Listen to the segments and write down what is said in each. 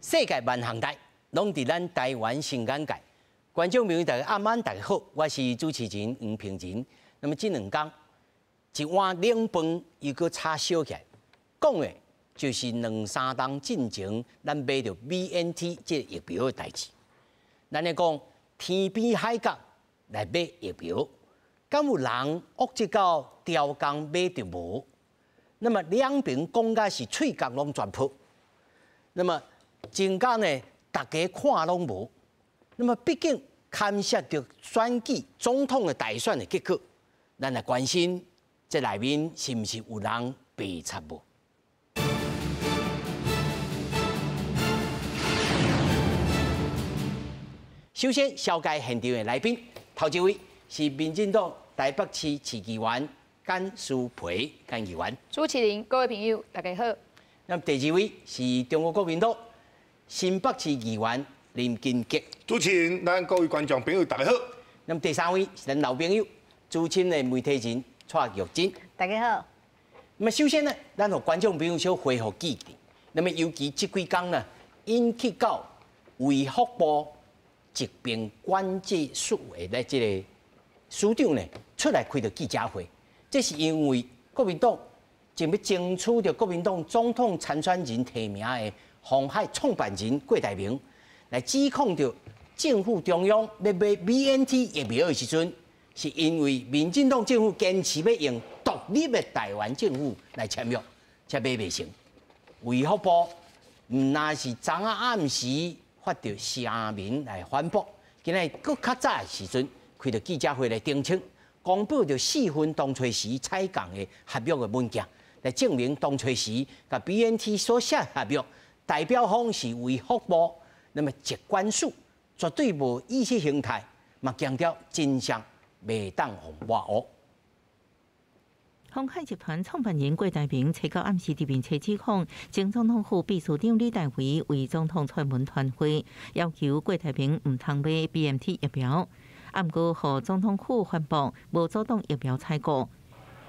世界萬項代，攏佇咱台灣新眼界。觀眾朋友大家暗晚大家好，我是主持人黃平仁。那麼這兩工一碗冷飯又閣炒燒起來，講的就是兩三冬進前咱買著 BNT 這個疫苗的代誌。咱咧講天邊海角來買疫苗，敢有人惡質到刁工買著無？那麼兩邊講甲是喙角攏全破。那麼真假呢？大家看攏無。那麼畢竟牽涉著選舉總統的大選的結果，咱來關心這內面是毋是有人白插無？首先，紹介現場的來賓，頭一位是民進黨台北市市議員簡舒培簡議員。主持人、各位朋友，大家好。那麼第二位是中國國民黨新北市議員林金杰。主持人，咱各位觀眾朋友，大家好。那麼第三位是咱老朋友，資深的媒體人蔡玉珍。大家好。那麼首先呢，咱予觀眾朋友小恢復記憶。那麼尤其這幾工呢，引起到衛福部疾病管制署的這個署長呢，出來開著記者會，這是因為國民黨正欲爭取著國民黨總統參選人提名的鴻海創辦人郭台銘來指控著政府中央欲買 BNT 疫苗的時陣，是因為民進黨政府堅持欲用獨立的台灣政府來簽約，才買袂成。衛福部毋但是昨仔暗時發著聲明來反駁，今日閣較早的時陣開著記者會來澄清，公布著四份當初時採購的合約的文件，來證明當初時共 BNT 所寫合約代表方是衛福部，那麼疾管署絕對無意識形態，嘛強調真相袂當予抹烏。鴻海集團創辦人郭台銘初九暗時佇面冊指控，前總統府秘書長李大維為總統串門傳話，要求郭台銘毋通買 BNT 疫苗。毋過，予總統府反駁，無阻擋疫苗採購。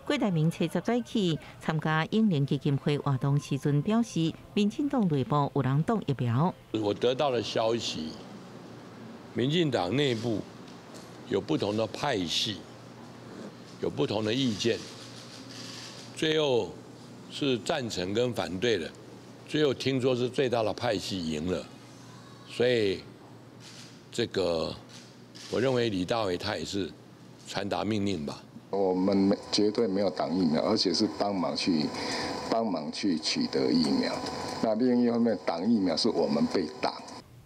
郭台銘初十早起參加永齡基金會活動時陣表示，民進黨內部有人擋疫苗。我得到的消息，民進黨內部有不同的派系，有不同的意見。最後是贊成跟反對的，最後聽說是最大的派系贏了，所以這個我認為李大維他也是傳達命令吧。我們絕對沒有擋疫苗，而且是幫忙去取得疫苗。那另一方面，擋疫苗是我們被擋。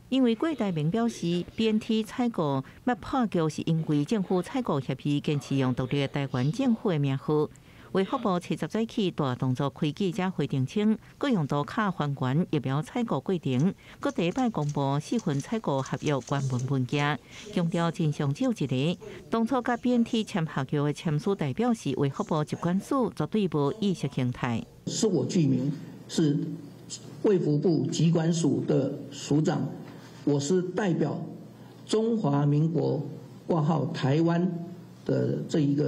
因為郭台銘表示，BNT 採購欲破局是因為政府採購協議堅持用獨立台灣政府的名號。衛福部初十早起大動作開記者會澄清，閣用塗跤還原疫苗採購過程，閣第一擺公布四份採購合約原文文件，強調真相只有一個。當初佮 BNT 簽合約的簽署代表是衛福部疾管署，絕對無意識形態。是我具名，是衛福部疾管署的署長，我是代表中華民國掛號台灣的這一個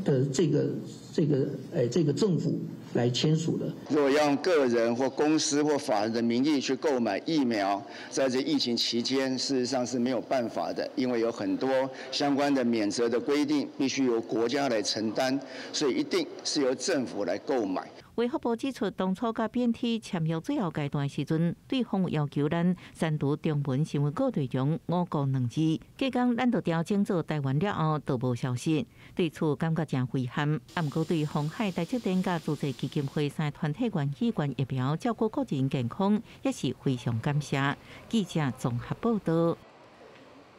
的這個政府來簽署的。如果用個人或公司或法人的名義去購買疫苗，在這疫情期間，事實上是沒有辦法的，因為有很多相關的免責的規定，必須由國家來承擔，所以一定是由政府來購買。衛福部指出，當初佮 BNT 簽約最後階段時陣，對方有要求咱刪除中文新聞稿內容五國兩字，隔工咱就調整做台灣了後，就無消息。對此感覺誠遺憾。毋過對鴻海、台積電佮慈濟基金會三個團體願意捐疫苗照顧個人健康，也是非常感謝。記者綜合報道。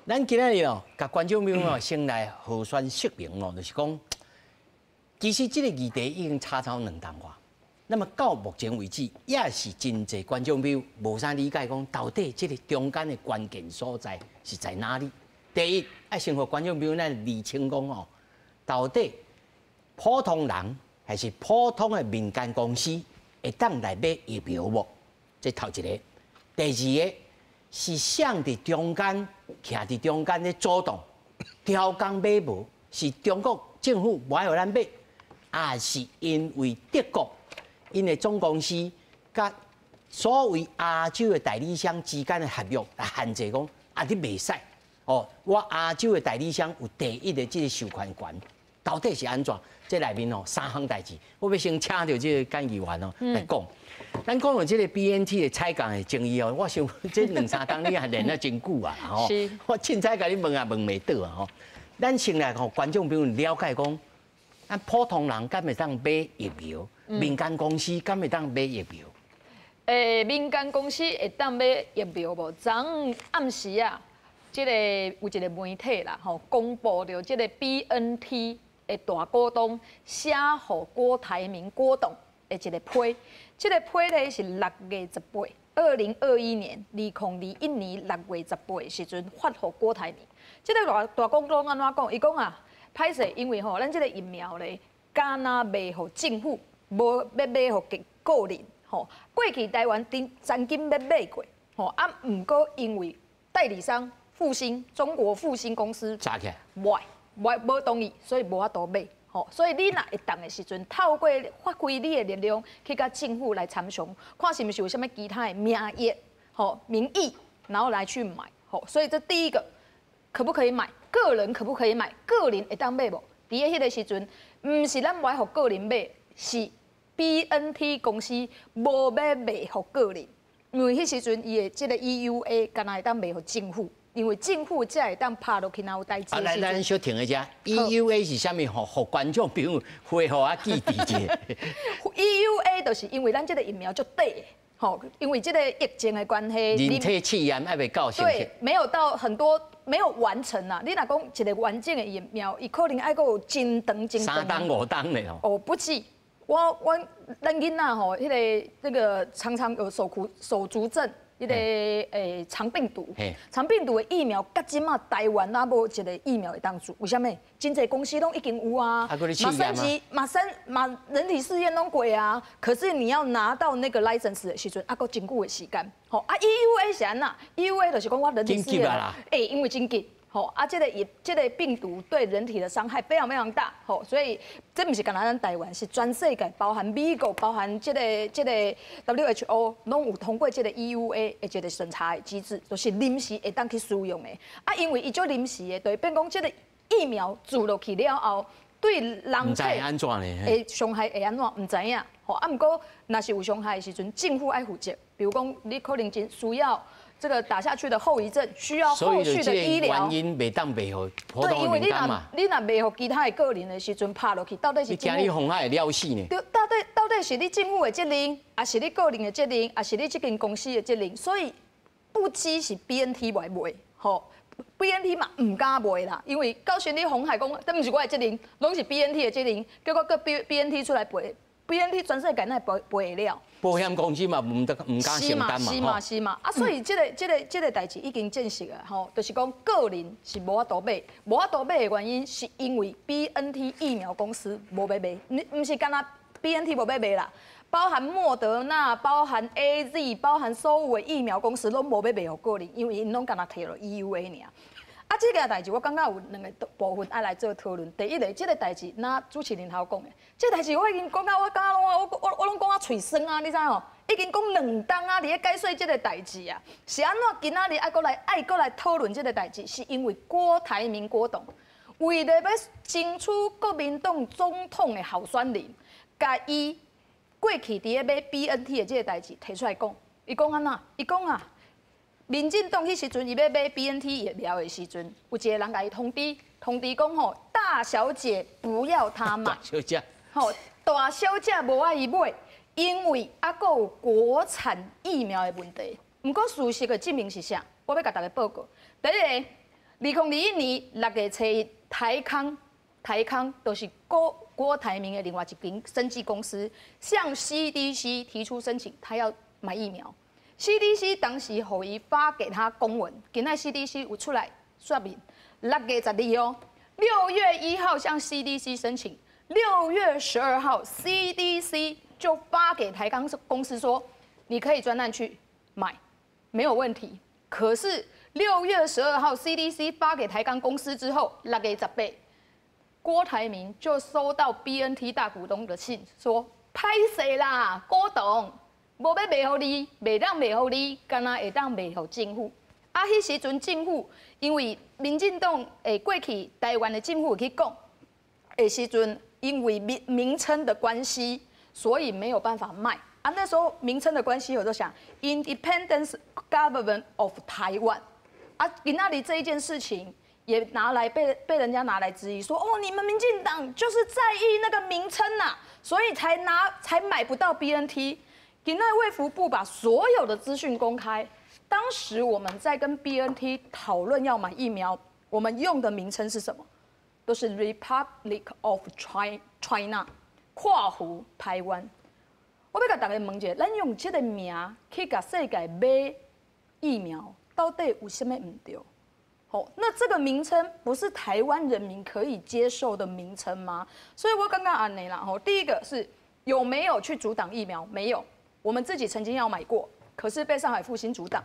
咱今仔日哦，共觀眾朋友先來核酸說明哦，就是講，其實這個議題已經炒炒兩冬外。那麼到目前為止，也是真濟觀眾朋友無啥理解，講到底這個中間的關鍵所在是在哪裡？第一，愛先予觀眾朋友咱釐清講哦，到底普通人還是普通的民間公司會當來買疫苗無？這頭一個。第二個是誰佇中間徛佇中間咧阻擋，刁工買無？是中國政府無愛予咱買，抑是因為德國𪜶的總公司佮所謂亞洲的代理商之間的合約來限制講，啊，你袂使哦，我亞洲的代理商有第一的這个授權權，到底是按怎？這內面哦三項代誌，我欲先請著這个簡議員哦來講。咱講著這个 BNT 的採購的爭議哦，我想這兩三工你也練了真久啊，吼。我凊彩共你問也問袂倒啊，吼。咱先來予觀眾朋友了解講，咱普通人敢會當買疫苗？民間公司敢會當買疫苗？民間公司會當買疫苗無？昨暗時啊，這个有一个媒體啦，吼，公布著這个 BNT 的大股東寫予郭台銘郭董的一个批，這个批咧是6月18，2021年2021年6月18的時陣發予郭台銘。這个大大股東按怎講？伊講啊，歹勢，因為吼，咱這个疫苗咧，敢若賣予政府，無欲賣予個人，吼。過去台灣曾經欲買過，吼啊，毋過因為代理商復興中國復興公司，炸起來，無無同意，所以無法度買。吼，所以你若會當的時陣，透過發揮你的力量去佮政府來參詳，看是毋是有啥物其他的名義，吼名義，然後來去買，吼。所以這第一個可不可以買？個人可不可以買？個人會當買無？佇咧彼个時陣，毋是咱無愛予個人買，是 BNT 公司無欲賣予個人，因為彼時陣伊的這个 EUA 敢若會當賣予政府。因為政府才會當拍落去，若有代誌。啊，來，咱小停一下。EUA 是啥物？予觀眾朋友恢復啊記佇一下。 EUA 就是因為咱這个疫苗足短，吼，因為這个疫情的關係。人體試驗還袂到成。對，沒有到很多，沒有完成啊。你若講一个完整的疫苗，伊可能愛閣有真長真長。3冬5冬咧吼。哦，不止。我我咱囡仔吼，彼个那个常常有手足症。彼个腸病毒，腸病毒的疫苗，到這馬台灣也無一个疫苗會當做，為啥物？真濟公司攏已經有啊，嘛三級嘛三嘛人體試驗攏過啊，可是你要拿到那個 license 的時陣，猶閣真久的時間。吼啊，EUA 是按怎？EUA 就是講我人體試驗，因為真急。吼啊，這个疫這个病毒對人體的傷害非常非常大，吼，所以這毋是干焦咱台灣，是全世界，包含美國，包含這个 WHO，攏有通過這个 EUA 的這个審查的機制，就是臨時會當去使用的。啊，因為伊足臨時的，就變講這个疫苗注落去了後，對人體會傷害會按怎？毋知影。吼啊，毋過若是有傷害的時陣，政府愛負責。比如講，你可能真需要。這個打下去的後遺症需要後續的醫療。原因袂當賣予普對，因為你若你若賣予其他的個人的時陣拍落去，到底是你驚你鴻海會了死呢？對，到底是你政府的責任，抑是你個人的責任，抑是你這間公司的責任？所以不只是 BNT 無愛賣，吼，BNT 嘛毋敢賣啦，因為到時你鴻海講，這毋是我的責任，攏是 BNT 的責任，結果閣 BNT 出來賠。BNT 全世界哪會賠賠會了？保險公司嘛，毋得毋敢承擔嘛，是嘛是嘛，啊，所以這个代誌已經證實了吼，就是講個人是無法度買，無法度買的原因是因為 BNT 疫苗公司無欲賣，毋是干焦 BNT 無欲賣啦，包含莫德納、包含 AZ、包含所有的疫苗公司攏無欲賣予個人，因為𪜶攏干焦提著 EUA 爾。啊，這个代誌我感覺有兩个部分愛來做討論。第一个，這个代誌，若主持人頭講的，這个代誌我已經講到我感覺攏我我我攏講到喙酸啊，你知無？已經講兩冬啊，佇咧解說這个代誌啊，是按怎今仔日愛閣來討論這个代誌？是因為郭台銘郭董為了欲爭取國民黨總統的候選人，共伊過去佇咧買 BNT 的這个代誌提出來講，伊講按怎？伊講啊。民進黨彼時陣，伊欲買 BNT 疫苗的時陣，有一个人共伊通知，通知講吼，大小姐不要他買，大小姐，吼，大小姐無愛伊買，因為猶閣有國產疫苗的問題。毋過事實的證明是啥？我欲共大家報告。第一个，2021年6月初一，台康就是郭台銘的另外一間生技公司，向 CDC 提出申請，他要買疫苗。CDC 當時予伊發給他公文，今仔 CDC 有出來說明，6月12哦，6月1號向 CDC 申請，6月12號 CDC 就發給台康公司說，你可以專案去買，沒有問題。可是6月12號 CDC 發給台康公司之後，6月18，郭台銘就收到 BNT 大股東的信，說歹勢啦，郭董。無欲賣予你，袂當賣予你，敢若會當賣予政府。啊，彼時陣政府因為民進黨過去台灣的政府去講，的時陣因為名名稱的關係，所以沒有辦法賣。啊，那時候名稱的關係，我就想 Independence Government of Taiwan。啊，今仔日這一件事情也拿來被人家拿來質疑，說哦，你們民進黨就是在意那個名稱吶，所以才買不到 BNT。今仔衛福部把所有的資訊公開，當時我們在跟 BNT 討論要買疫苗，我們用的名稱是什麼？都是 Republic of China，括弧台灣。我欲共大家問一下，咱用這個名去共世界買疫苗，到底有啥物毋對？好，那這個名稱不是台灣人民可以接受的名稱嗎？所以我剛剛按呢啦，吼，第一個是有沒有去阻擋疫苗？沒有，我們自己曾經要買過，可是被上海復星阻擋。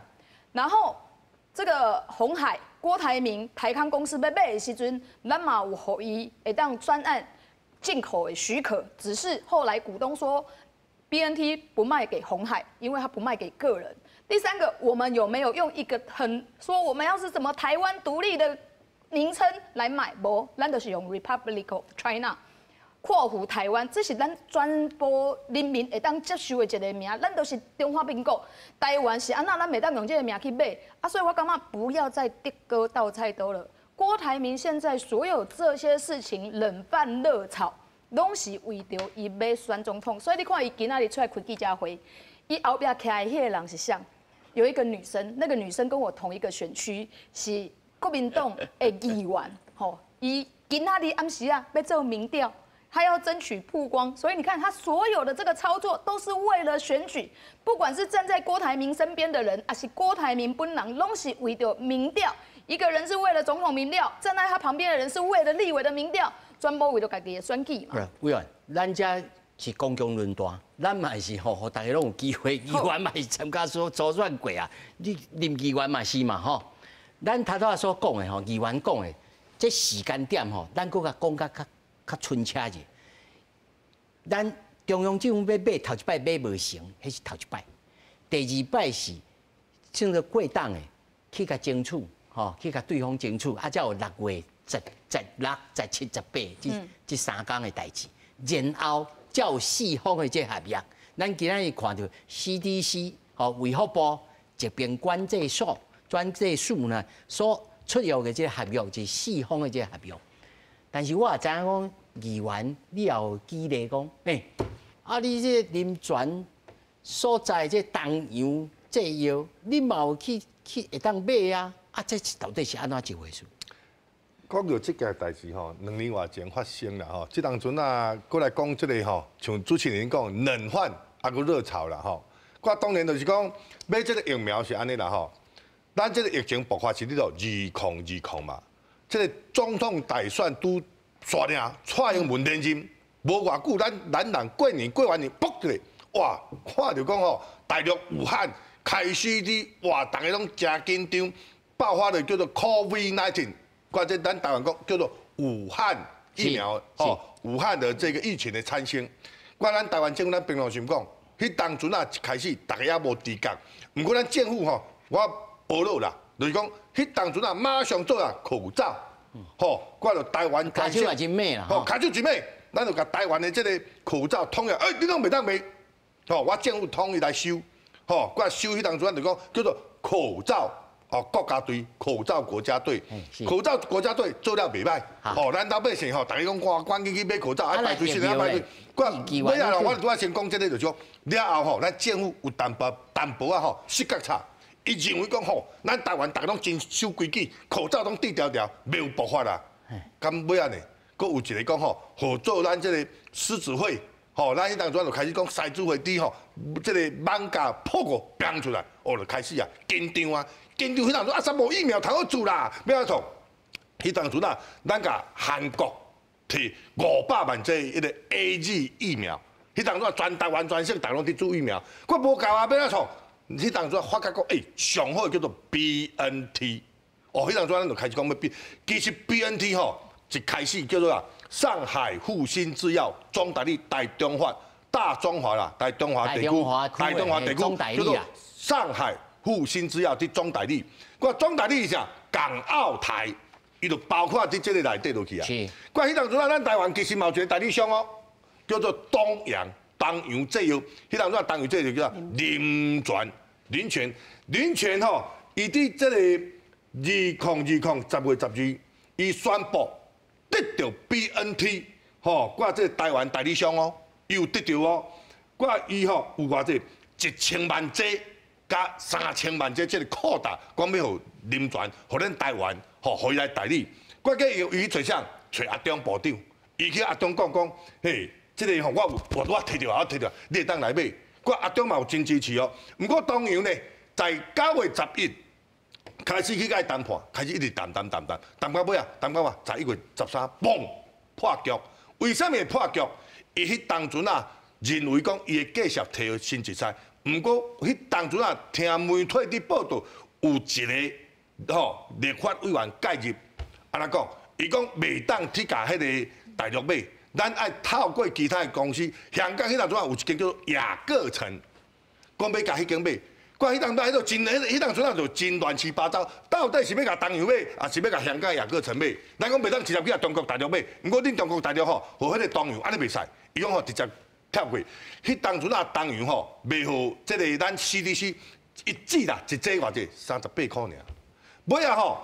然後這個鴻海、郭台銘、台康公司欲買的時陣，咱嘛有予伊會當專案進口的許可，只是後來股東說 BNT 不賣給鴻海，因為他不賣給個人。第三個，我們有沒有用一個很說我們要是怎麼台灣獨立的名稱來買？無，咱就是用 Republic of China 括弧台灣，這是咱全部人民會當接受的一個名。咱都是中華民國，台灣是按怎，咱袂當用這個名去買啊！所以我感覺不要再竹篙鬥菜刀了。郭台銘現在所有這些事情冷飯熱炒，攏是為著伊欲選總統。所以你看伊今仔日出來開記者會，伊後壁徛的彼個人是誰？有一個女生，那個女生跟我同一個選區，是國民黨的議員，吼，伊今仔日暗時啊，欲做民調，他要爭取曝光，所以你看他所有的這個操作都是為了選舉，不管是站在郭台銘身邊的人，還是郭台銘本人，攏是為著民調。一個人是為了總統民調，站在他旁邊的人是為了立委的民調，專門為著家己的選舉嘛。委員，咱遮是公共論壇，咱嘛是吼，予大家攏有機會，議員嘛是參加所初選過啊，你林議員嘛是嘛吼。咱頭拄仔所講的吼，議員講的，這時間點吼，咱閣共講較較較清楚者。咱中央政府欲買頭一擺買無成，彼是頭一擺。第二擺是像做過檔的去共爭取，吼，去共對方爭取，啊，才有6月16、17、18這3工的代誌，然後才有四方的這合約。咱今仔日看著 CDC 吼，衛福部疾病管制所專制署呢所出約的這個合約是四方的這個合約。但是我也知影講，議員你也有舉例講，欸，啊你這林全所在這東洋製藥，你嘛有去去會當買啊？啊，這到底是按怎一回事？講著這件代誌吼，2年外前發生啦吼，這當陣啊，閣來講這个吼，像主持人講冷飯啊，閣熱炒啦吼。我當然就是講買這个疫苗是按呢啦吼，咱這个疫情爆發是佇咧2020嘛，這个總統大選拄煞爾，蔡英文連任，無偌久，咱人過年過完年，噗一下，哇，看著講吼，大陸武漢開始佇哇，逐家攏誠緊張，爆發的叫做 COVID-19。或者咱台灣講叫做武漢疫苗，哦，武漢的這個疫情的產生。我咱台灣政府咱平常心講，彼當陣啊一開始，逐家也無知覺。毋過咱政府吼，我學落啦，就是講，彼當陣啊馬上做啊口罩，吼，我就台灣跤手也真猛啦，吼，跤手真猛，咱就共台灣的這个口罩統一，欸，你攏袂當賣，吼，我政府統一來收，吼，我收彼當陣就講叫做口罩。哦，國家隊，口罩國家隊，口罩國家隊做了袂䆀，吼，咱老百姓吼，逐家講趕趕緊去買口罩，愛排隊，現在排隊。我尾仔啦，我拄仔先講這个，就是講了後吼，咱政府有淡薄淡薄仔吼失覺差，伊認為講吼，咱台灣逐家攏真守規矩，口罩攏戴牢牢，袂有爆發啦。咁尾仔呢，閣有一个講吼，合作咱這个獅子會，吼，咱彼當陣就開始講獅子會佇吼，這个艋舺破個變出來，哦，就開始啊緊張啊。緊張彼當陣啊，啥無疫苗通好做啦，欲按怎創？彼當陣啊，咱共韓國提500萬劑彼个 AZ 疫苗，彼當陣啊，全台灣全省逐家攏佇注疫苗，閣無夠啊，欲按怎創？彼當陣發覺講，欸，上好的叫做 BNT，哦，彼當陣咱就開始講欲 B，其實 BNT 吼一開始叫做啊上海復星製藥中大力台中發大中華啦，大中華地區，大中華地區叫做上海復星製藥佇總代理。佮總代理是啥？港澳台，伊就包括佇這个內底落去啊。佮彼當陣啊，咱台灣其實嘛有一个代理商哦，叫做東洋東洋製藥。彼當陣啊，東洋製藥叫做林泉，林泉，林泉吼，伊佇這个202010月12，伊宣布得著 BNT 吼，佮這个台灣代理商哦。伊有得著哦，佮伊吼有偌濟1000萬劑佮3000萬劑這个擴大，講欲予林泉，予咱台灣，吼，予伊來代理。佮閣伊去揣啥？揣阿中部長，伊去阿中講講，嘿，這个吼我有，我提著啊，我提著，你會當來買。佮阿中嘛有真支持哦。毋過東洋呢，在9月11開始去共伊談判，開始一直談談談談，談到尾啊，談到話11月13，嘣破局。為啥物會破局？伊彼當陣啊，認為講伊的價數提新一賽，毋過彼當陣啊，聽媒體佇報導，有一个吼立法委員介入，按怎講？伊講袂當去共彼个大陸買，咱愛透過其他的公司。香港彼當陣啊，有一間叫做雅閣城，講欲共彼間買。佮彼當陣彼個真，彼當陣啊就真亂七八糟，到底是欲共東洋買，抑是欲共香港雅閣城買？咱講袂當直接去共中國大陸買，毋過恁中國大陸吼，予彼個東洋按呢袂使。伊講吼直接跳過，彼當陣啊，東洋吼賣予這个咱 CDC 一劑啦，一劑偌濟，38塊爾。尾仔吼，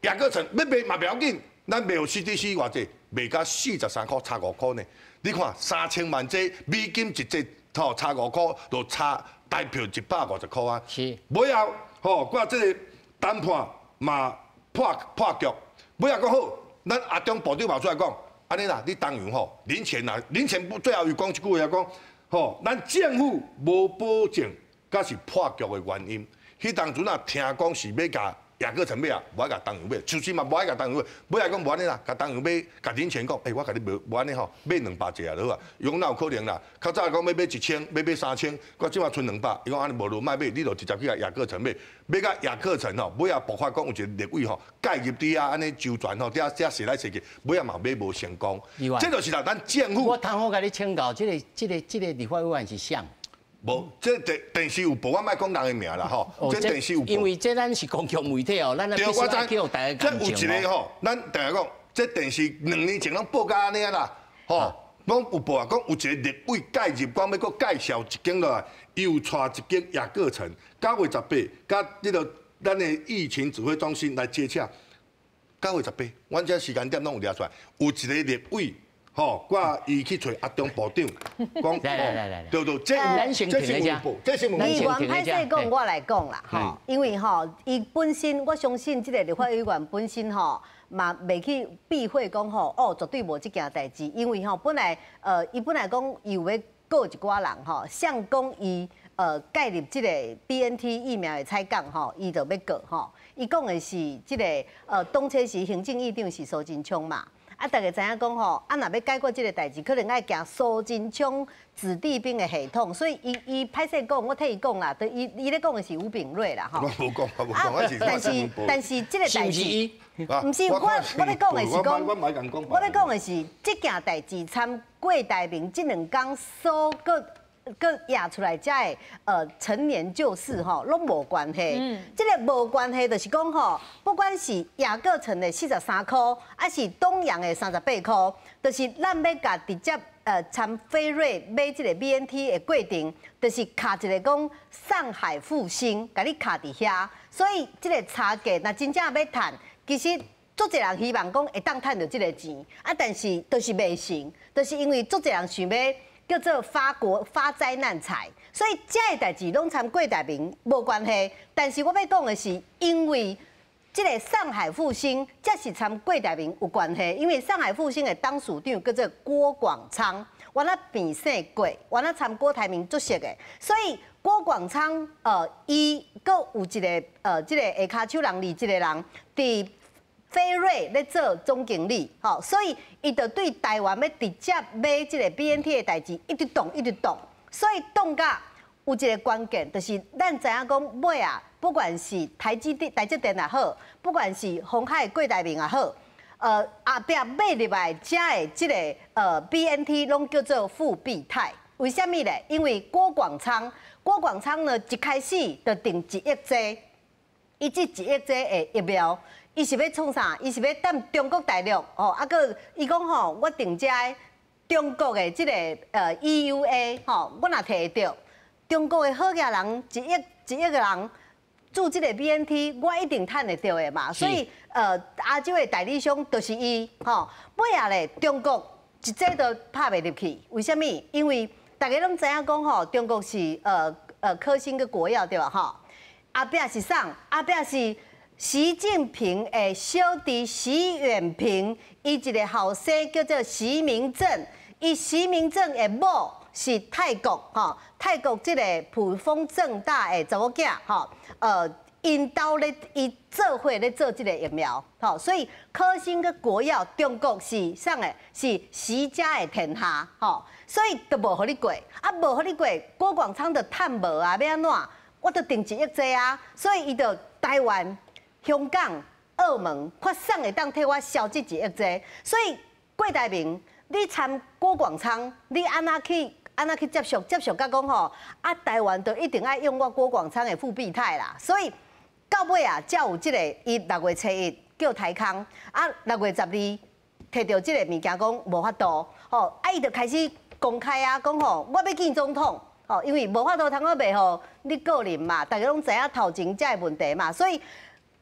雅閣城欲賣嘛袂要緊，咱賣予 CDC 偌濟，賣甲43塊，差5塊呢。你看3000萬劑美金一劑，吼差5塊，就差台票150塊啊。尾仔吼，佮這个談判嘛破局。尾仔講好，咱阿中部長嘛出來講。按呢啦，你東洋吼，林權啦，林權不最後伊講一句話講，吼，咱政府無保證，才是破局的原因。彼當陣啊，聽講是欲共雅閣城買啊，無愛共東洋買，就是嘛無愛共東洋買，尾仔講無按呢啦，共東洋買，共林權講，欸，我共你無無按呢吼，買200隻就好啊。伊講哪有可能啦？較早講欲買1000，欲買3000，我這馬賰200，伊講按呢無路莫買，你就直接去共雅閣城買，買甲雅閣城吼，尾仔爆發講有一個立委吼介入佇遐按呢周旋吼，佇遐遐踅來踅去，尾仔嘛買無成功。這就是啦，咱政府。我通好共你請教，這個立法委員是誰？無，這電電視有報，我莫講人的名啦吼。這電視有報。因為這咱是公共媒體哦，咱必須愛叫大家這有一個吼，咱定定講，這電視2年前攏報甲按呢啦，吼，講有報啊，講有一個立委介入，講欲閣介紹一間落來，伊有帶一間雅閣城，9月18，佮這個咱的疫情指揮中心來接洽。9月18，阮這時間點攏有掠出來，有一個立委。吼，佮伊去揣阿中部長，講，來來來對對，這這是有報，這是有報。議員歹勢講，我來講啦，吼，因為吼，伊本身我相信這个立法委員本身吼，嘛袂去避諱講吼，哦，絕對無這件代誌，因為吼，本來伊本來講伊有欲告一寡人吼，像講伊介入這个 BNT 疫苗的採購吼，伊就欲告吼，伊講的是這个當初時行政院長是蘇貞昌嘛。啊，大家知影講吼，啊，若欲解決這个代誌，可能愛行蘇貞昌子弟兵的系統，所以伊伊歹勢講，我替伊講啦，伊伊咧講的是吳秉叡啦，吼。我無講，我無講，我是但是但是這个代誌，毋是我我咧講的是講，我咧講的是這件代誌參郭台銘這兩工所閣閣掖出來遮的陳年舊事吼，攏無關係。這个無關係就是講吼，不管是雅閣城的43塊，抑是東洋的38塊，就是咱欲共直接參輝瑞買這个 BNT 的過程，就是卡一个講上海復星，共你卡佇遐，所以這个差價若真正欲趁，其實足濟人希望講會當趁著這个錢，啊，但是就是袂成，就是因為足濟人想欲叫做發國發災難財，所以這个代誌攏參郭台銘無關係。但是我欲講的是，因為這个上海復星，這是參郭台銘有關係，因為上海復星的董事長叫做郭廣昌，原來變姓郭，原來參郭台銘足熟的，所以郭廣昌伊閣有一个這个下跤手人裡一個人佇輝瑞咧做總經理，吼，所以伊就對台灣欲直接買這个 BNT 的代誌，一直動，一直動，所以動甲有一个關鍵，就是咱知影講尾啊，不管是台積電、台積電也好，不管是鴻海郭台銘也好，後壁買入來遮的這个BNT攏叫做復必泰。為啥物咧？因為郭廣昌，郭廣昌呢一開始就訂一億劑，伊這一億劑的疫苗，伊是欲創啥？伊是欲踮中國大陸吼，啊閣伊講吼，我訂這中國的這個EUA 吼，我若提會著，中國的好額人一億一億個人注這個 BNT，我一定趁會著的嘛。所以亞洲的代理商就是伊吼。尾仔咧，中國一劑都拍袂入去，為啥物？因為大家攏知影講吼，中國是科興佮國藥對吧？吼，後壁是啥？後壁是習近平的小弟習遠平，伊一个後生叫做習明正，伊習明正的某是泰國吼，泰國這個卜蜂政大的查某囝吼，𪜶兜咧伊做伙咧做這個疫苗，吼，所以科興佮國藥中國是啥的？是習家的天下，吼，所以都無予你過，啊，無予你過，郭廣昌就趁無啊，欲按怎？我就訂一億劑啊，所以伊就台灣、香港、澳門，看啥會當替我銷這一億劑。所以郭台銘，你參郭廣昌，你按怎去？按怎去接觸？接觸甲講吼，啊，台灣就一定愛用我郭廣昌的復必泰啦。所以到尾啊，才有這個伊6月7日叫台康，啊，6月12提著這個物件講無法度，吼，啊，伊就開始公開啊，講吼，我欲見總統，吼，因為無法度通好袂予你個人嘛，大家攏知影頭前這个問題嘛，所以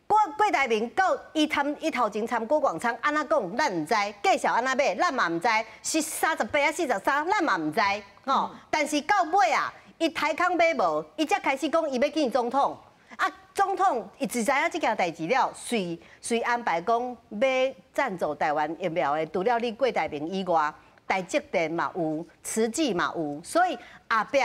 郭台銘到伊參伊頭前參郭廣昌按怎講，咱毋知，繼續按怎買，咱嘛毋知，是38抑43，咱嘛毋知，吼。但是到尾啊，伊台康買無，伊才開始講伊欲見總統。啊，總統伊一知影這件代誌了，隨隨安排講欲贊助台灣疫苗的，除了你郭台銘以外，台積電嘛有，慈濟嘛有，所以後壁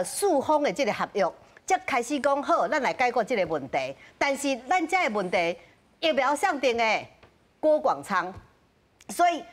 四方的這個合約，才開始講好，咱來解決這個問題。但是咱這個問題疫苗上訂的郭廣昌，所以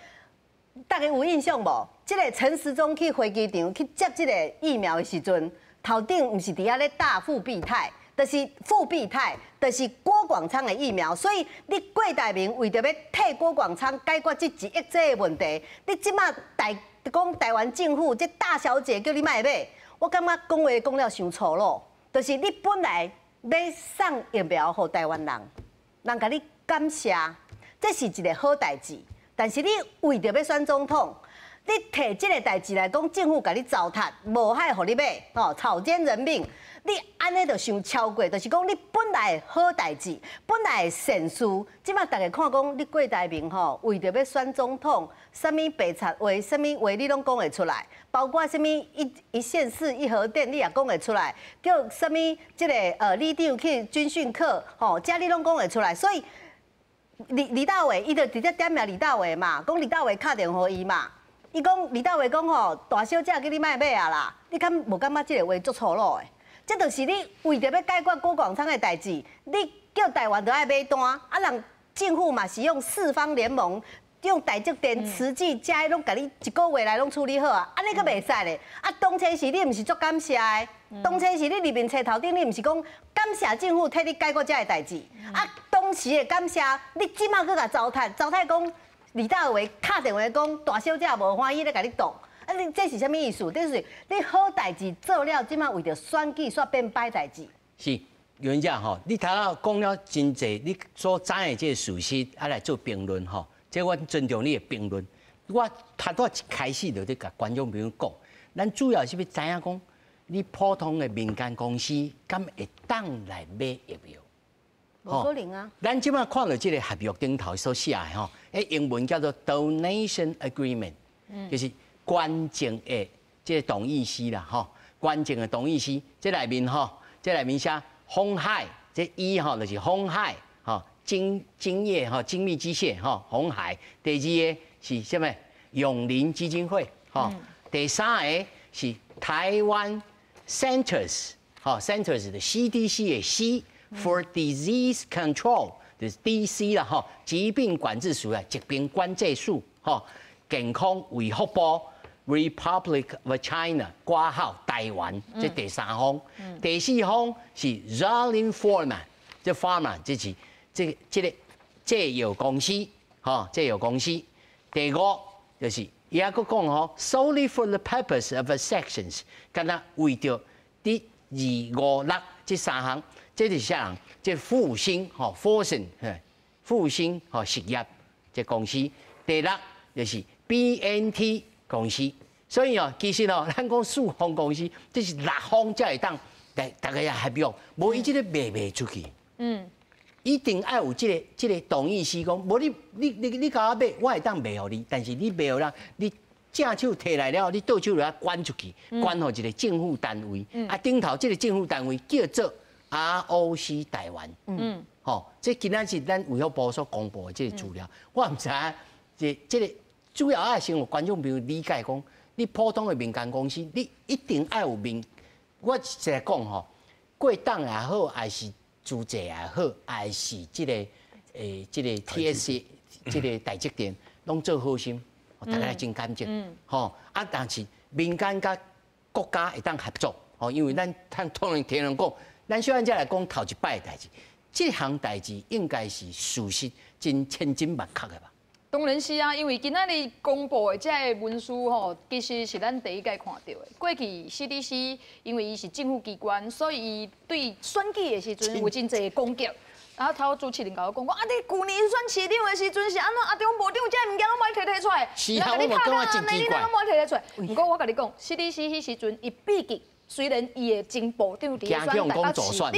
大家有印象無？這個陳時中去飛機場去接這個疫苗的時陣，頭頂毋是佇遐咧打復必泰，就是復必泰，就是郭廣昌的疫苗。所以你郭台銘為著欲替郭廣昌解決這一億劑的問題，你這馬台講台灣政府這大小姐叫你莫買，我感覺講話講了傷粗魯。就是你本來欲送疫苗予台灣人，人共你感謝，這是一個好代誌。但是你為著欲選總統，你提這個代誌來講，政府共你糟蹋，無愛予你買，吼，草菅人命。你按呢就傷超過，就是講你本來好代誌，本來善事，這馬大家看講你郭台銘吼，為著欲選總統，啥物白賊話，啥物話你攏講會出來，包括啥物一縣市一核電，你也講會出來，叫啥物這個里長去軍訓課，吼，這你攏講會出來，所以李大偉，伊就直接點名李大偉嘛，講李大偉敲電話予伊嘛，伊講李大偉講吼，大小姐叫你莫買啊啦，你敢無感覺這個話足粗魯的？這就是你為著欲解決郭廣昌的代誌，你叫台灣都愛買單，啊人政府嘛是用四方聯盟，用台積電、慈濟遮攏共你一個月內攏處理好啊，按呢閣袂使咧。啊，當初時你毋是足感謝的，當初時你入面冊頭頂，你毋是講感謝政府替你解決遮个代誌。啊，當時的感謝，你這馬閣共糟蹋，糟蹋講李大為敲電話講大小姐無歡喜咧，共你擋。啊！你這是啥物意思？就是你好代誌做了，這馬為著選舉煞變歹代誌。是，袁姐吼，你頭仔講了真濟，你所知的這個事實，啊來做評論吼，這我尊重你的評論。我頭拄一開始就咧共觀眾朋友講，咱主要是欲知影講，你普通的民間公司敢會當來買疫苗？無可能啊！咱這馬看著這個合約頂頭所寫的吼，英文叫做 Donation Agreement，就是捐贈的這個同意書啦，吼，捐贈的同意書，這內面吼，這內面寫鴻海，這一吼就是鴻海，吼精精業吼精密機械吼鴻海。第二个是啥物？永齡基金會，吼。第三个是台灣 Centers，吼 Centers 的 CDC 的 C for Disease Control，就是 DC 啦，吼，疾病管制署啊，疾病管制署，吼，健康衛福部。Republic of China 括號台灣，這第三方，第四方是 Zuellig Pharma，這 Pharma 這是這個製藥公司，吼，製藥公司。第五就是伊猶閣講吼，solely for the purpose of sections，敢若為著佇二五六這三項，這是啥人？這復興吼，復興嘿，復興吼實業這公司。第六就是 BNT 公司。所以哦，其實哦，咱講四方公司，這是六方才會當來大家也合約，無伊這個賣袂出去。一定愛有這個同意書，講無你共我買，我會當賣予你，但是你賣予人，你正手提來了，你倒手就愛捐出去，捐予一個政府單位。啊，頂頭這個政府單位叫做 ROC 台灣。吼，這今仔是咱衛福部所公布的這個資料，我毋知影這個主要愛先予觀眾朋友理解講，你普通的民間公司，你一定愛有民，我實在講吼，過黨也好，還是自濟也好，還是這個 TSC 這個台積電，攏做好心，大家真感激。吼啊，但是民間佮國家會當合作，吼，因為咱通常聽人講，咱小按才來講頭一擺的代誌，這項代誌應該是事實真千真萬確的吧？當然是啊，因為今仔日公布的這个文書吼，其實是咱第一擺看著的。過去 CDC 因為伊是政府機關，所以伊對選舉的時陣有真濟攻擊。然後頭主持人共我講講，啊，你舊年選市長的時陣是按怎？啊，中部長這个物件攏無愛提提出來，是啊，我嘛感覺真奇怪。你攏無愛提提出來。毋過我共你講，CDC 彼時陣伊畢竟雖然伊的前部長佇咧選台北市長，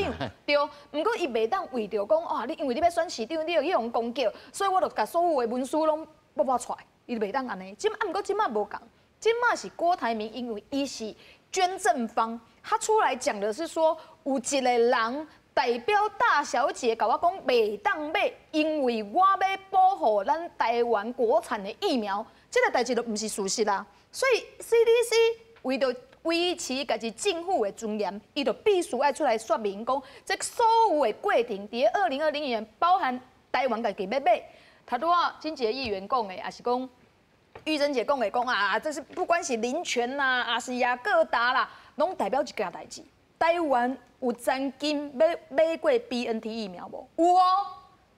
對，毋過伊袂當為著講，啊，你因為你欲選市長，你就去予攻擊，所以我就共所有的文書攏挖挖出來，伊就袂當按呢。這啊，毋過這馬無仝，這馬是郭台銘，因為伊是捐贈方，他出來講的是說，有一個人代表大小姐共我講袂當買，因為我欲保護咱台灣國產的疫苗，這個代誌就毋是事實啦。所以 CDC 為著維持家己政府的尊嚴，伊就必須愛出來說明講，這所有的過程，佇2020年，包含台灣家己欲買，頭拄仔金杰議員講的，也是講玉珍姐講的，講啊，這是不管是林權啦，還是雅各達啦，攏代表一件代誌。台灣有曾經買過 BNT 疫苗無？有哦，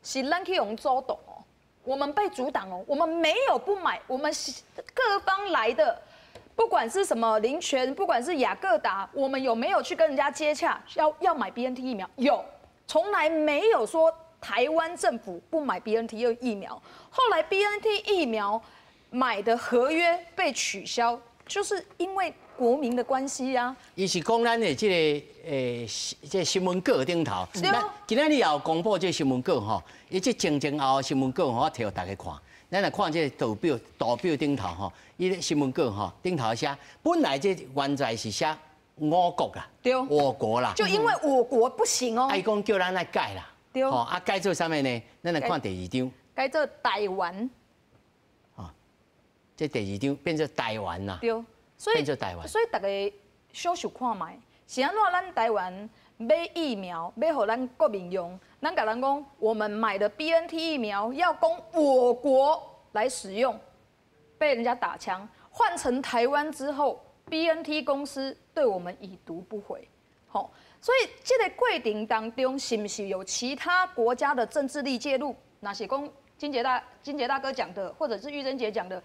是咱去予阻擋哦，我們被阻擋哦，我們沒有不買，我們是各方來的。不管是什麼林權，不管是雅各達，我們有沒有去跟人家接洽，要買 BNT 疫苗？有，從來沒有說台灣政府不買 BNT 疫苗。後來 BNT 疫苗買的合約被取消，就是因為國民的關係啊。伊是講咱的這個這個新聞稿頂頭，咱今仔日也有公布這個新聞稿吼，伊這前前後新聞稿吼，我提予大家看。咱來看這個圖表頂頭吼，伊個新聞稿吼頂頭寫，本來這原在是寫我國啦，我國啦，就因為我國不行哦。啊，伊講叫咱來改啦，吼啊改做啥物呢？咱來看第二張，改做台灣。哦，這第二張變做台灣啦，所以變做台灣。所以大家小想看覓，是按怎咱台灣買疫苗，欲予咱國民用，咱共人講，我們買的 BNT 疫苗要供我國來使用，被人家打槍，換成台灣之後，BNT 公司對我們已讀不回，好，所以這個過程當中，是毋是有其他國家的政治力介入？若是講金杰大哥講的，或者是玉珍姐講的，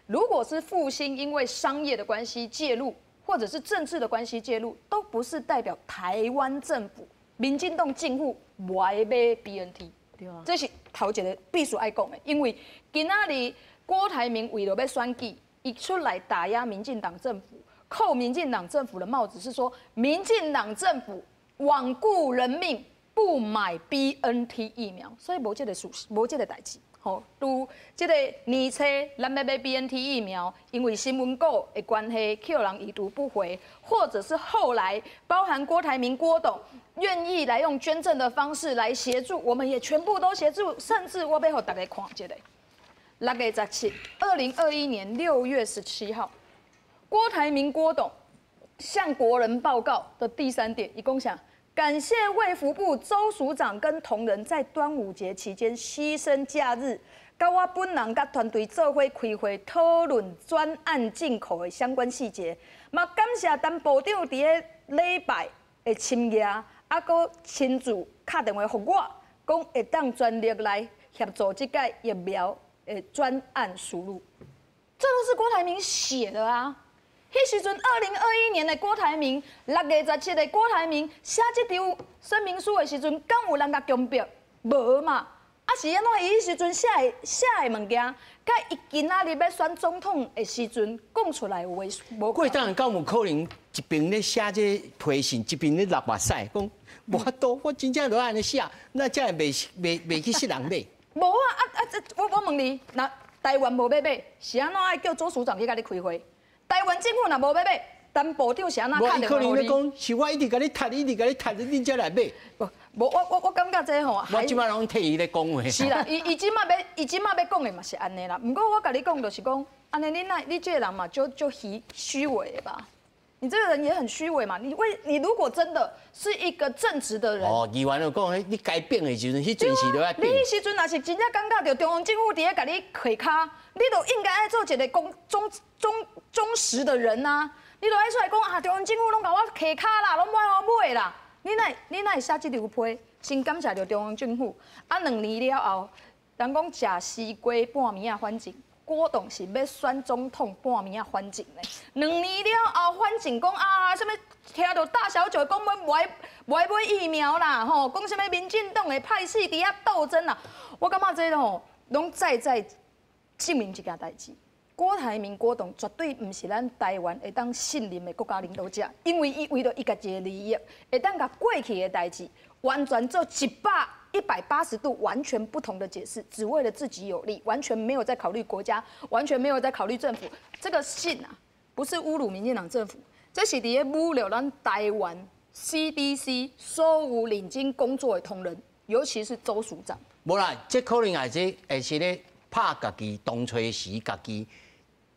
如果是復興因為商業的關係介入，或者是政治的關係介入，都不是代表台灣政府、民進黨政府無愛買 BNT。對啊，這是頭一個必須愛講的，因為今仔日郭台銘為著欲選舉，伊出來打壓民進黨政府，扣民進黨政府的帽子，是說民進黨政府罔顧人命，不買 BNT 疫苗，所以無這個事實，無這個代誌。吼，拄這個年初，咱欲買 BNT 疫苗，因為新聞稿的關係，予人已讀不回，或者是後來包含郭台銘郭董願意來用捐贈的方式來協助，我們也全部都協助，甚至我欲予大家看一下，6月17，2021年6月17號，郭台銘郭董向國人報告的第三點，伊講啥？感謝衛福部周署長跟同仁在端午節期間犧牲假日，佮我本人佮團隊做伙開會討論專案進口的相關細節。嘛感謝陳部長佇咧禮拜的深夜，啊，閣親自敲電話予我，講會當全力來協助這屆疫苗的專案輸入。這都是郭台銘寫的啊。彼時陣2021年的郭台銘，6月17的郭台銘寫這張聲明書的時陣，敢有人共強迫？無嘛。啊是按怎？伊彼時陣寫的物件，佮伊今仔日欲選總統的時陣講出來的話無。郭董敢有可能一邊咧寫這批信，一邊咧流目屎，講無法度，我真正就按呢寫，那才會袂去識人買。無啊啊啊！我問你，若台灣無欲買，是按怎愛叫周署長去共你開會？台灣政府若無欲買，陳部長是按怎敲電話？可能咧講，是我一直共你踢，一直共你踢，你才來買。無，我感覺這吼，我這擺攏替伊咧講話。是啦，伊這擺欲講的嘛是按呢啦。毋過我共你講就是講，按呢你若你這個人嘛，就虛偽的吧？你這個人也很虛偽嘛？你如果真的是一個正直的人，哦，議員就講，你該變的時陣，彼陣時就愛變。你彼時陣若是真正感覺著中央政府佇咧共你開跤，你就應該愛做一個公忠忠忠實的人啊！你就愛出來講啊，中央政府攏共我開跤啦，攏無愛予我買啦。你哪會寫這張批？先感謝著中央政府。啊，2年了後，人講食西瓜半暝仔反正。郭董是欲選總統半暝仔反正呢。2年了後反正講啊，啥物聽著大小姐講欲無愛買疫苗啦，吼，講啥物民進黨的派系佇遐鬥爭啦。我感覺這吼，攏再再證明一件代誌。郭台銘郭董絕對毋是咱台灣會當信任的國家領導者，因為伊為著伊家己的利益，會當共過去的代誌完全做180度完全不同的解釋，只為了自己有利，完全沒有在考慮國家，完全沒有在考慮政府。這個信啊，不是侮辱民進黨政府，這是佇咧侮辱咱台灣 CDC 所有認真工作的同仁，尤其是周署長。無啦，這可能也是會是咧拍家己當初時家己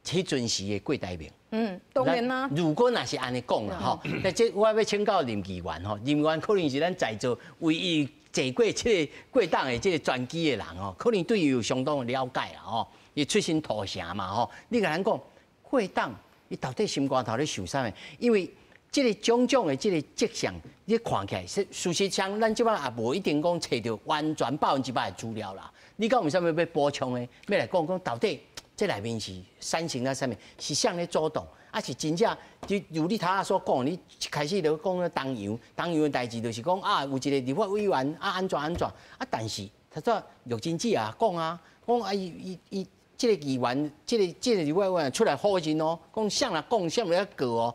彼陣時的郭台銘。嗯，當然啦。如果若是按呢講啦吼，那這我欲請教林議員吼，林議員可能是咱在座唯一坐過這個郭董的這個專機的人吼，可能對伊有相當的了解啦吼。伊出身土城嘛吼，你共咱講郭董，伊到底心肝頭咧想啥物？因為這個種種的這個跡象，你看起來是事實上，咱這擺也無一定講揣著完全100%的資料啦。你敢有啥物欲補充的？欲來講講到底？這內面是產生了啥物？是誰咧主動，抑是真正就如你頭仔所講，你一開始就講咧東洋，東洋的代誌就是講啊，有一個立法委員啊，按怎按怎啊，但是他說陸貞子啊講啊，講啊伊伊伊這個議員，這個立法委員出來否認哦，講誰來講，誰來告哦，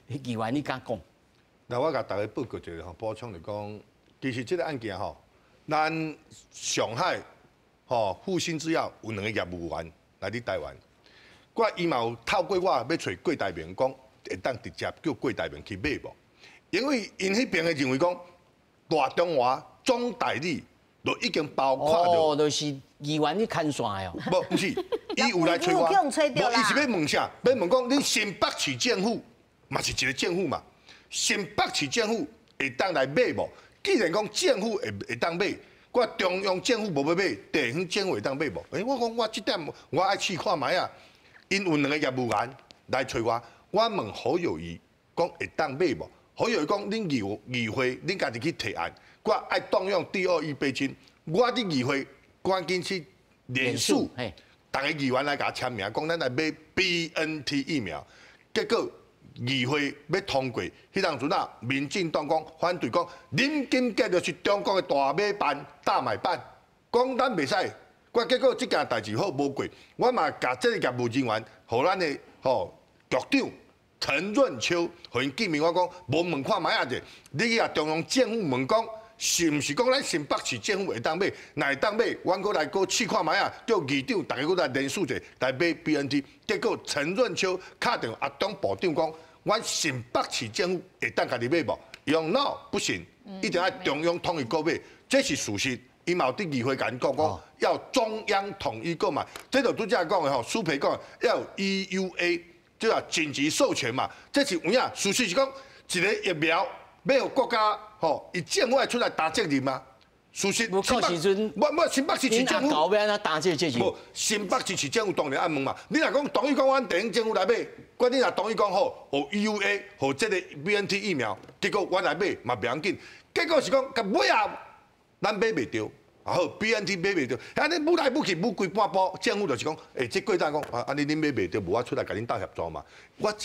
議員你敢講？那我共大家報告一下吼，補充就講，其實這個案件吼，咱上海吼復星製藥有兩個業務員來佇台灣，我伊嘛有透過我欲揣郭台銘講，會當直接叫郭台銘去買無？因為𪜶彼邊的認為講，大中華總代理就已經包括哦，就是議員你牽線的哦。無，毋是，伊有來揣我，無，伊是欲問啥？欲問講恁新北市政府嘛是一個政府嘛？新北市政府會當來買無？既然講政府會當買。我中央政府無欲買，地方政府會當買無？欸，我講我這點我愛試看覓啊。𪜶有兩個業務員來揣我，我問侯友宜講會當買無？侯友宜講恁議會恁家己去提案，我愛動用第二預備金。我佇議會趕緊去聯署，逐个議員來共簽名，講咱來買 BNT 疫苗。結果議會欲通過，彼當陣啊，民進黨講反對，講林金杰就是中國的大買辦、大買辦，講咱袂使。我結果這件代誌好無過，我嘛共這個業務人員，予咱的吼局長陳潤秋，予𪜶見面，我講無問看覓仔者，你去共中央政府問講，是毋是講咱新北市政府會當買？若會當買，阮閣來閣試看覓仔，叫議長逐个閣來聯署者來買 BNT。結果陳潤秋敲電話阿中部長講，阮新北市政府會當家己買無？伊講 no 不行，一定愛中央統一購買，這是事實。伊嘛有佇議會共𪜶講講，要中央統一購買，這就拄才講的吼，舒培講要有 EUA，這個緊急授權嘛，這是有影。事實是講，一個疫苗欲予國家吼，伊政府愛出來擔責任嘛。事實，新北，無新北市市政府，欲按怎擔這個責任？無新北市市政府當然愛問嘛。你若講同意講，阮地方政府來買，我你若同意講好，予 EUA，予這個 BNT 疫苗，結果阮來買嘛袂要緊。結果是講，到尾仔，咱買袂著，啊好，BNT 買袂著，按呢舞來舞去舞規半晡，政府就是講，這過檔講，啊，按呢恁買袂著，無我出來共恁鬥協助嘛。我一個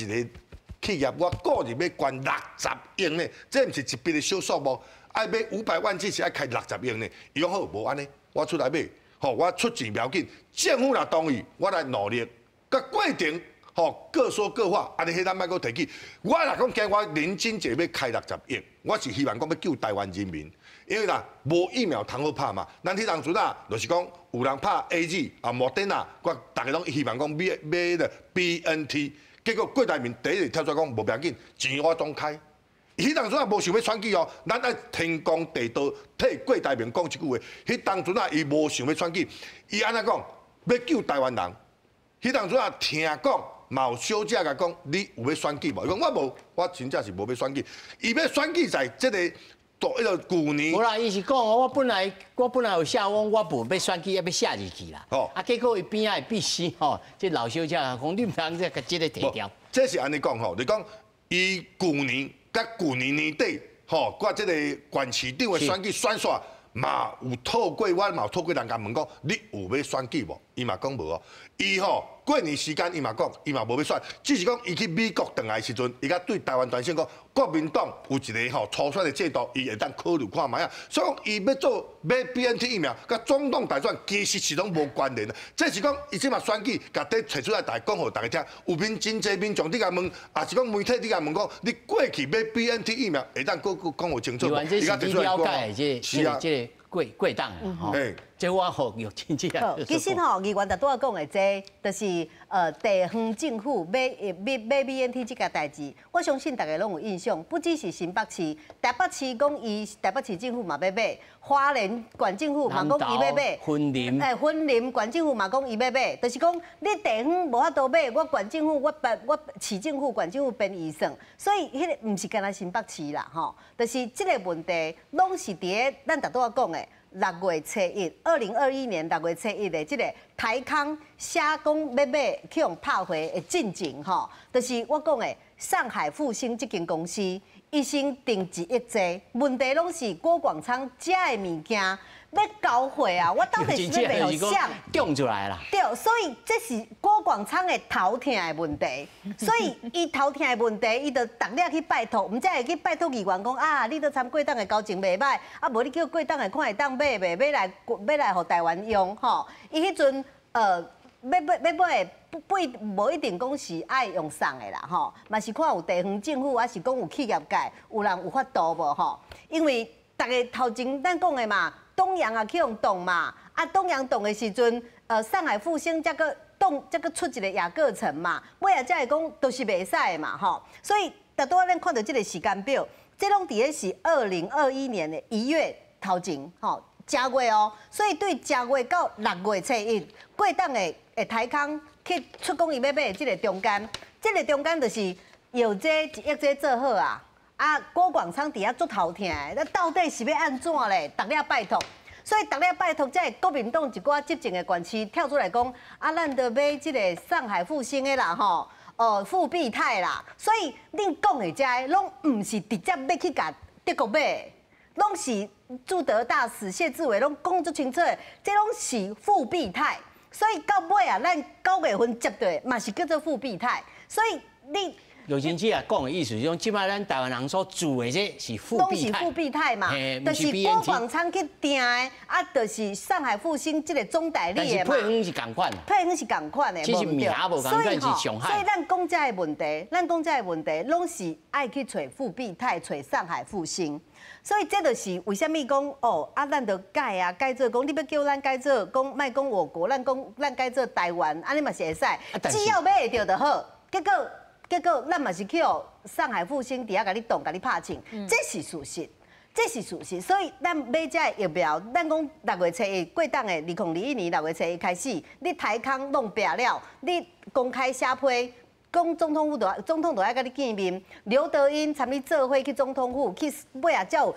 企業，我個人欲捐60億呢，這毋是一筆的小數目，愛買500萬劑是愛開六十億呢。伊講好，無按呢，我出來買，吼，我出錢無要緊，政府若同意，我來努力。佮過程，吼，各說各話，按呢彼咱莫閣提起。我若講今我林俊傑欲開六十億，我是希望講欲救台灣人民。因為啦，無疫苗通好拍嘛。咱彼當陣啊，就是講有人拍 AZ 啊、莫德納，我逐家攏希望講買買個 BNT，結果郭台銘第一日跳出來講無要緊，錢我總開。彼當陣啊，無想欲選舉哦，咱愛天公地道替郭台銘講一句話。彼當陣啊，伊無想欲選舉，伊按怎講？欲救台灣人。彼當陣啊，聽講嘛有小姐共講，你有欲選舉無？伊講我無，我真正是無欲選舉。伊欲選舉在這個。到彼个舊年，無啦，伊是講我本來有寫講，我無欲選舉，猶欲寫入去啦。哦，啊，結果伊邊仔的秘書吼，這老小姐講你毋通這共這个提掉。這是按呢講吼，你講伊舊年佮舊年年底吼，佮這個縣市長的選舉選煞，嘛有透過我嘛有透過人共問講，你有欲選舉無？伊嘛講無哦。伊吼過年時間伊嘛講，伊嘛無欲選，只是講伊去美國轉來的時陣，伊才對台灣全省講，國民黨有一個吼初選的制度，伊會當考慮看覓仔。所以講伊欲做買 BNT 疫苗，佮總統大選其實是攏無關聯的。這是講伊這馬選舉，共底提出來，大家講予大家聽。有民真濟民眾佇共問，抑是講媒體佇共問講，你過去買 BNT 疫苗會當閣講予清楚無？伊才提出來講。是啊，這個過過檔吼，這我吼有真正。其實吼，議員拄仔講的這，就是地方政府買買買 BNT 這件代誌，我相信大家攏有印象，不只是新北市，台北市講伊台北市政府嘛欲買，花蓮縣政府嘛講伊欲買，雲林，雲林縣政府嘛講伊欲買，就是講你地方無法度買，我縣政府我我市政府縣政府編預算，所以彼个毋是干焦新北市啦，吼，就是這个問題攏是佇咧咱拄仔講的。6月初1，2021年6月初1的這个台康寫講欲買去予拍回的進前吼，就是我講的上海復星這間公司，伊先訂1億劑，問題攏是郭廣昌遮的物件欲交貨啊，我到底是欲賣予誰？供出來啦。對，所以這是郭廣昌的頭痛的問題，所以伊頭痛的問題，伊就逐日去拜託，毋才會去拜託議員講啊，你都參過檔的交情袂䆀，啊無你叫過檔的看會當買袂，買來買來予台灣用吼。伊彼陣欲買欲買的不不無一定講是愛用送的啦吼，嘛是看有地方政府，抑是講有企業界有人有法度無吼？因為逐家頭前咱講的嘛。東洋也去予凍嘛，啊，東洋凍的時陣，上海復星才閣凍，才閣出一个雅閣城嘛，尾仔才會講都是袂使的嘛，吼。所以，拄拄仔咱看著這个時間表，這攏佇咧是2021年1月頭前，吼，正月哦。所以對正月到6月初1，過檔的的台康去出講伊欲買這个中間，這个中間就是藥劑一億劑做好啊。啊，郭廣昌佇遐足頭痛的，那到底是欲按怎咧？逐日拜託，所以逐日拜託，才會國民黨一寡執政的縣市跳出來講，啊，咱著買這个上海復星的啦，吼，哦，復必泰啦。所以恁講的這个，攏毋是直接欲去共德國買，攏是駐德大使謝志偉攏講足清楚的，這攏是復必泰。所以到尾啊，咱9月份接著的嘛是叫做復必泰。所以你。劉真子啊，講的意思是講，這擺咱台灣人所做的這是復必泰，攏是復必泰嘛，就是郭廣昌去訂的，啊，就是上海復星這个總代理的嘛。但是配方是仝款，配方是仝款的，其實名無仝款，是上海。所以咱講這个問題，咱講這个問題，攏是愛去揣復必泰，揣上海復星。所以這就是為啥物講哦，啊，咱著改啊，改做講你欲叫咱改做講，莫講我國，咱講咱改做台灣，按呢嘛是會使，只要買會著就好。結果。結果咱嘛是去予上海復星佇遐共你擋、共你拍槍，這是事實，這是事實。所以咱買這个疫苗，咱講6月初1過檔的2021年6月初1開始，你台康弄白了，你公開寫批，講總統府都總統都愛共你見面。劉德音參你做伙去總統府，去尾仔才有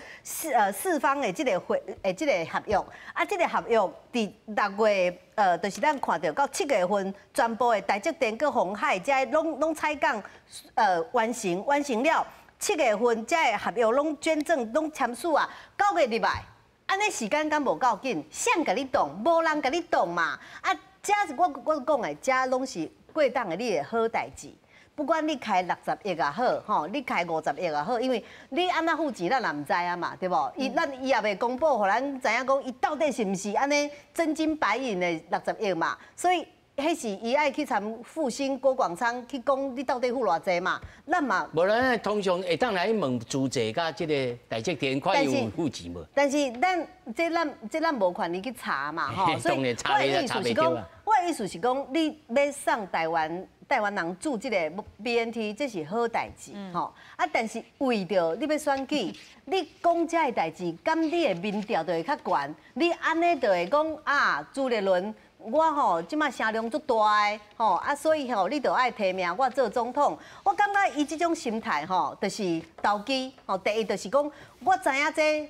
四方的這个會的這个合約。啊，這个合約佇6月，就是咱看著到7月份，全部的台積電、閣鴻海，這攏攏採購，完成完成了。7月份，這个合約攏捐贈、攏簽署啊。9月入來，按呢时间敢无够紧，谁共你挡？无人共你挡嘛。啊，这是我讲的，这拢是过当的你的好代志。不管你开60亿也好，吼，你开50亿也好，因为你按怎付钱，咱也毋知影嘛，对无？伊咱伊也袂公布，予咱知影讲伊到底是毋是按呢真金白银的六十亿嘛。所以，彼是伊爱去参复兴郭广昌去讲，你到底付偌济嘛？咱嘛无咱通常会当来问朱济佮这个台积电，看伊有付钱无？但是咱这咱这咱无权利去查嘛，吼。所以我的意思是讲，我的意思是讲，你欲送台湾台湾人注这个 BNT，这是好代志，吼。啊，但是为著你欲选举，你讲这个代志，敢你的民调就会较悬？你按呢就会讲啊，朱立伦。我吼这马声量足大的吼啊，所以吼你就爱提名我做总统。我感觉伊这种心态吼，就是投机吼。第一就是讲，我知影这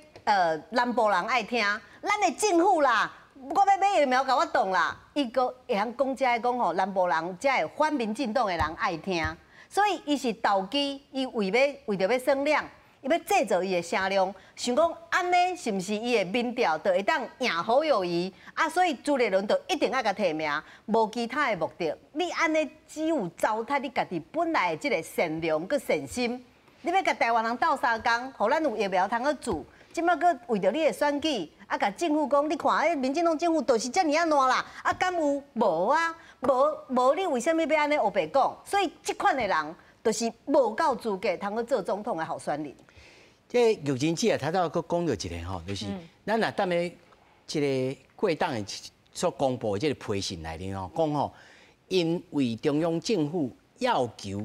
南部人爱听，咱的政府啦，我欲买疫苗共我挡啦。伊阁会晓讲这个讲吼，南部人才会反民进党的人爱听，所以伊是投机，伊为欲为著欲算量。伊欲制造伊的声量，想讲按呢是毋是伊的民调就会当赢侯友宜啊？所以朱立伦就一定爱共提名，无其他的目的。你按呢只有糟蹋你家己本来的这个善良佮善心，你欲共台湾人斗相共，予咱有疫苗通去注，这马阁为著你的选举，啊，共政府讲，你看，欸，民进党政府就是遮尔仔烂啦，啊，敢有？无啊，无无，你为啥物欲按呢乌白讲？所以这款的人，就是无够资格通去做总统的候选人。这玉珍姐啊，头拄阁讲著一个吼，就是咱若踮咧这个过党的所公布的这个批信内面吼，讲吼，因为中央政府要求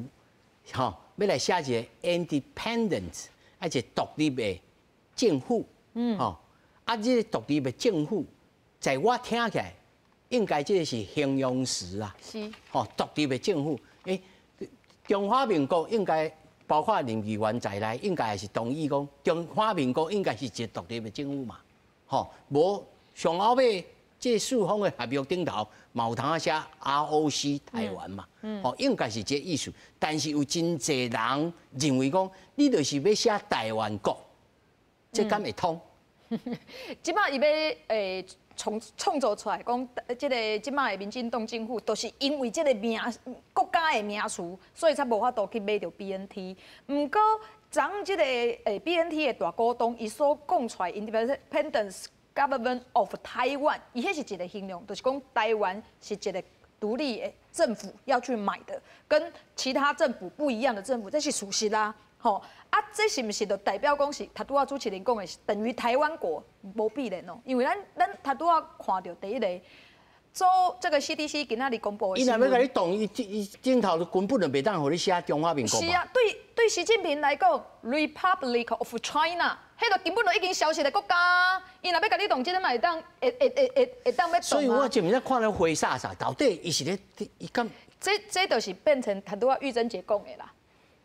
吼，欲来写一个 independent，啊，一个独立的政府，吼，啊，这个独立的政府，在我听起来，应该这个是形容词啊，吼，独立的政府，欸，中华民国应该。包括林议员在内，应该也是同意讲，中华民国应该是一个独立的政府嘛，吼，无上后尾这四方的合约顶头，嘛有通写 ROC 台湾嘛，吼，应该是这个意思。但是有真济人认为讲，你就是欲写台湾国，这敢会通？这马伊欲欸创创造出来讲，这个这马的民进党政府，都是因为这个名国家的名词，所以才无法度去买著 BNT。毋过，昨这个欸 BNT 的大股东，伊所讲出来 Independence Government of Taiwan，伊彼是一个形容，就是讲台湾是一个独立的政府要去买的，跟其他政府不一样的政府，这是事实啦。吼啊，这是毋是就代表讲是头拄仔主持人讲的，是等于台湾国？无必然哦，因为咱咱头拄仔看著第一个，做这个 CDC 今仔日公布的。伊若欲共你挡，伊伊顶头根本就袂当予你写中华民国。是啊，对对，习近平来讲，Republic of China，彼个根本就已经消失的国家，伊若欲共你挡，这个嘛会当会会会会会当欲挡。所以我前面看了花洒洒，到底伊是咧伊敢？这就是变成头拄仔玉珍姐讲的啦。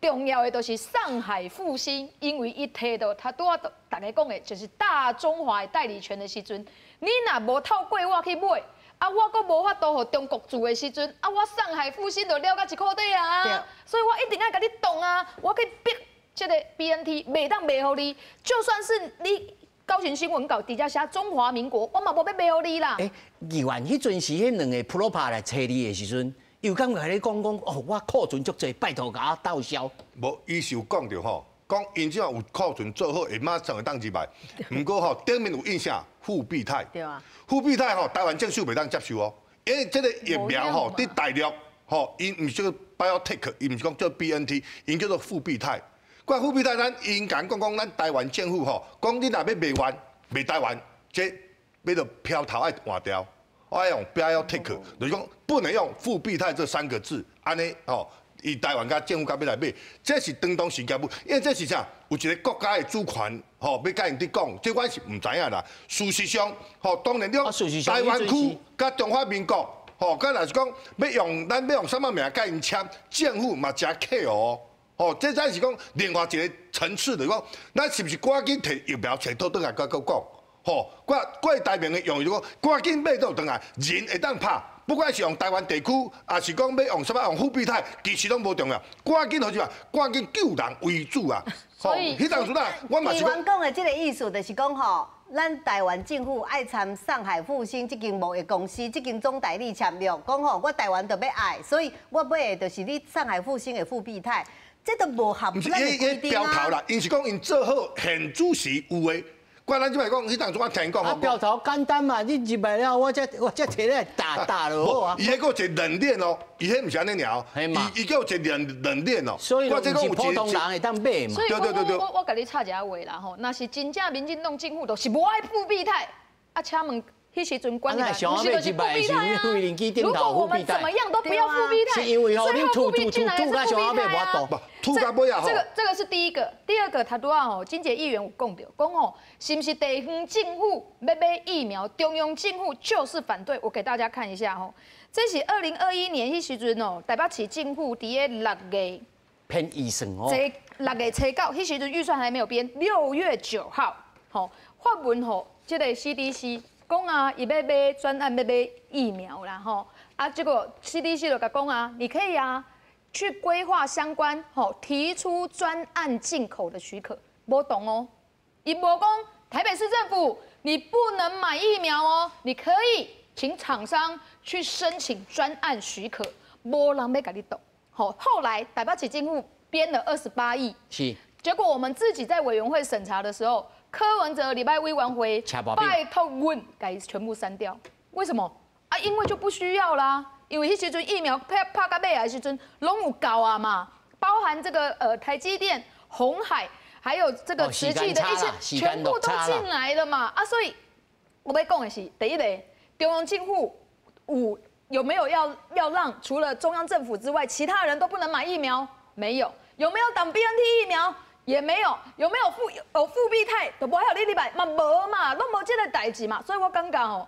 重要的就是上海复兴，因为伊提著头拄仔逐家讲的，就是大中华的代理权的时阵，你若无透过我去买，啊，我阁无法度予中国注的时阵，啊，我上海复兴就了甲一箍底啊，所以我一定爱共你挡啊，我去逼这个 BNT 袂当卖予你，就算是你高雄新闻稿底下写中华民国，我嘛无欲卖予你啦。欸，议员，彼阵时彼两个普罗帕来揣你的时阵，又敢共你讲讲哦，我库存足济，拜托共我斗销。无，伊是有讲著吼，讲𪜶这马有库存做好，会马上会当入来。毋过吼，顶面有印啥复必泰。对啊。复必泰吼，台湾政府袂当接受哦，因为这个疫苗吼，伫大陆吼，伊毋是叫 BioNTech，伊毋是讲叫 BNT，𪜶叫做复必泰。怪复必泰，咱𪜶共讲讲，咱台湾政府吼，讲你若欲卖完卖台湾，这欲著标头爱换掉。我爱用 BioNTech，就是讲不能用复必泰这三个字，按呢吼，以台湾佮政府佮欲来买，这是当当时业务，因为这是啥？有一个国家的主权，吼，欲佮𪜶伫讲，这我是毋知影啦。事实上，吼，当然了，台湾区佮中华民国，吼，佮若是讲欲用咱欲用啥物名佮𪜶签，政府嘛诚客哦。吼，这才是讲另外一个层次，就是讲，咱是毋是赶紧提疫苗揣倒转来，佮阁讲？吼，郭郭台铭的用意就讲，赶紧买倒转来，人会当拍，不管是用台湾地区，抑是讲欲用啥物用复必泰，其实拢无重要，赶紧好是话，赶紧救人为主啊！所以，彼当阵啊，我嘛是讲的这个意思就是讲吼，咱台灣政府愛參上海復星這間貿易公司，這間總代理簽約，講吼我台灣就欲愛，所以我買的就是你上海復星的復必泰，這都無合咱的規定啊。標頭啦，𪜶是講𪜶做好現主時有的。怪咱這擺講，彼當陣我聽講啊，標頭簡單嘛，你入來了，我才提來打打就好啊。伊彼閣有一個冷鏈哦，伊彼毋是按呢爾哦，伊閣有一個冷鏈哦。所以毋是普通人會當買嘛。所以我共你插一下話啦吼，若是真正民進黨政府就是無愛復必泰，啊，請問彼時陣管理，毋是就是復必泰啊？如果我們怎麼樣都不要復必泰，是因為吼，你吐吐吐吐到上尾無法度。吐到尾啊！這個是第一個，第二個他拄仔吼，金杰議員有講著，講吼，是毋是地方政府欲買疫苗，中央政府就是反對。我給大家看一下吼，這是2021年彼時陣哦，台北市政府佇咧6月編預算哦，這6月初9，彼時陣預算還沒有編，6月9號，吼發文予這個 CDC 講啊，伊欲買專案欲買疫苗啦吼，啊，結果 CDC 就共講啊，你可以啊。去規劃相關，吼，提出專案進口的許可，無動哦。伊無講台北市政府，你不能買疫苗哦，你可以請廠商去申請專案許可，無人欲共你擋。好，後來台北市政府編了28億，結果我們自己在委員會審查的時候，柯文哲禮拜委員會拜託阮共全部刪掉，為什麼？啊，因為就不需要啦。因為彼時陣疫苗拍拍到尾的時陣，攏有夠啊嘛，包含這個台積電、鴻海，還有這個慈濟的一些，全部都進來了嘛。啊，所以我欲講的是，第一個，中央政府有沒有要讓除了中央政府之外，其他人都不能買疫苗？沒有。有沒有擋 BNT 疫苗？也沒有。有沒有復必泰？都無予你入來嘛，無嘛，攏無這個代誌嘛。所以我感覺哦，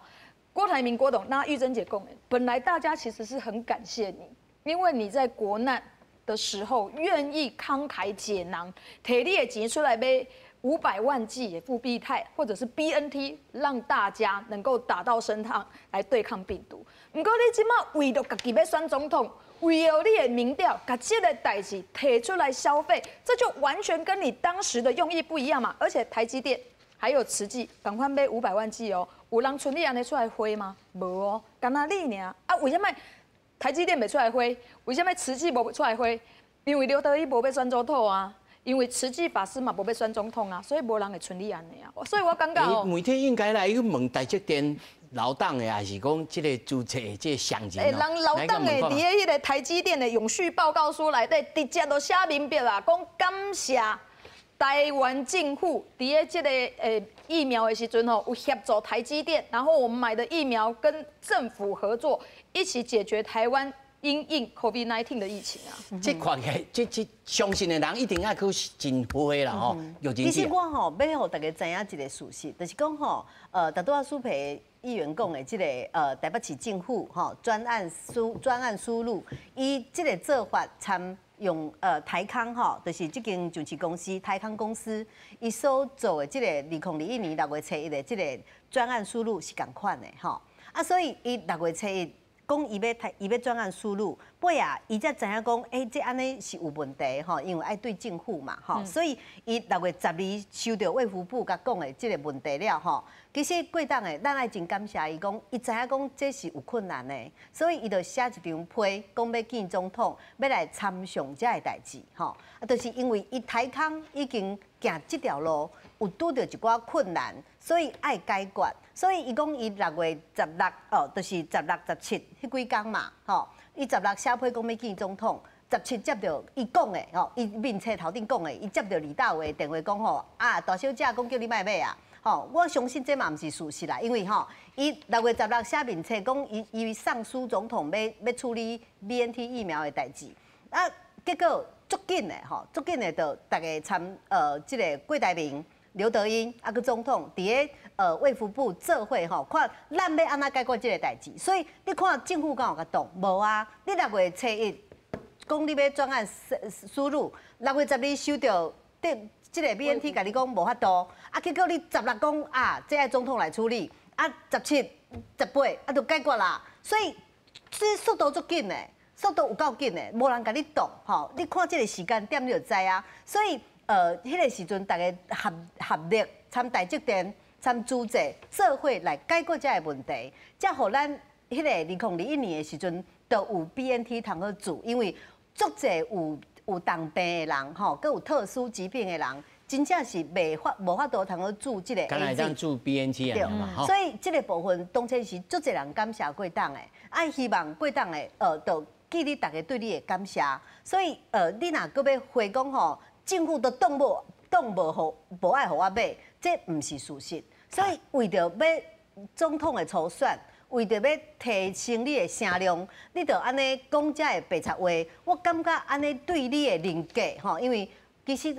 郭台銘郭董，那玉珍姐講的，本來大家其實是很感謝你，因為你在國難的時候願意慷慨解囊，提你的錢出來買500萬劑的復必泰或者是 BNT，讓大家能夠打到身上來對抗病毒。毋過你這馬為著家己欲選總統，為了你的民調，共這個代誌提出來消費，這就完全跟你當時的用意不一樣嘛。而且台積電還有慈濟，仝款買500萬劑哦。有人像你按呢出來揮嗎？無哦，干焦你爾。啊，為啥物台積電袂出來揮？為啥物慈濟無出來揮？因為劉德音無欲選總統啊，因為慈濟法師嘛無欲選總統啊，所以無人會像你按呢啊。所以我感覺哦，媒體應該來去問台積電老董的，還是講這個註冊這個商人。欸，人老董的佇咧彼個台積電的永續報告書內底，直接都寫明白啦，講感謝台灣政府佇咧這個疫苗的時陣吼，有協助台積電，然後我們買的疫苗跟政府合作，一起解決台灣因應 COVID-19 的疫情啊。這看起來，這相信的人一定愛去真灰啦吼。其實我吼欲予大家知影一個事實，就是講吼，拄仔舒培議員講的這個台北市政府吼專案輸入，伊這個做法參用台康吼，就是這間上市公司台康公司，伊所做的這個2021年6月初1的這個專案輸入是仝款的吼，啊，所以伊六月初一講伊欲專案輸入，尾仔伊才知影講，欸，這按呢是有問題吼，因為愛對政府嘛吼，所以伊6月12收著衛福部共講的這個問題了吼。其實過當的，咱愛真感謝伊講，伊知影講這是有困難的，所以伊就寫一張批，講欲見總統，欲來參詳這个代誌吼。啊，就是因為伊台康已經行這條路，有拄著一寡困難，所以愛解決。所以伊講伊6月16哦，就是16、17彼幾工嘛，吼，伊十六寫批講欲見總統，十七接著伊講的吼，伊面冊頭頂講的，伊接著李大為電話講吼，啊，大小姐講叫你莫買啊，吼，我相信這嘛毋是事實啦，因為吼，伊6月16寫面冊講，伊上書總統欲處理 BNT 疫苗的代誌，啊，結果足緊的吼，足緊的就逐家參這個郭台銘、劉德音啊，閣總統佇咧衛福部做伙吼，看咱欲按怎解決這個代誌。所以你看政府敢有共擋？無啊！你六月初一講你欲專案輸入，6月12收著這個 BNT 共你講無法度，啊，結果你十六講啊，這愛總統來處理，啊，17、18啊就解決啦。所以這速度足緊的，速度有夠緊的，無人共你擋吼。你看這個時間點你就知啊。所以彼個時陣，逐家合力參台積電、参主席做伙來解決這个問題，才予咱彼个2021年的時陣，就有 BNT 通好注，因為足濟有重病的人，吼，閣有特殊疾病的人，真正是袂法無法度通好注這個 AZ。敢會當注 BNT 啊嘛，所以這个部分當然是足濟人感謝郭董的，啊，希望郭董的就記得大家對你的感謝。所以你若閣欲回講吼，政府都擋無擋無予無愛予我買，這毋是事實。所以為著欲總統的初選，為著欲提升你的聲量，你就按呢講這个白賊話，我感覺按呢對你的人格吼，因為其實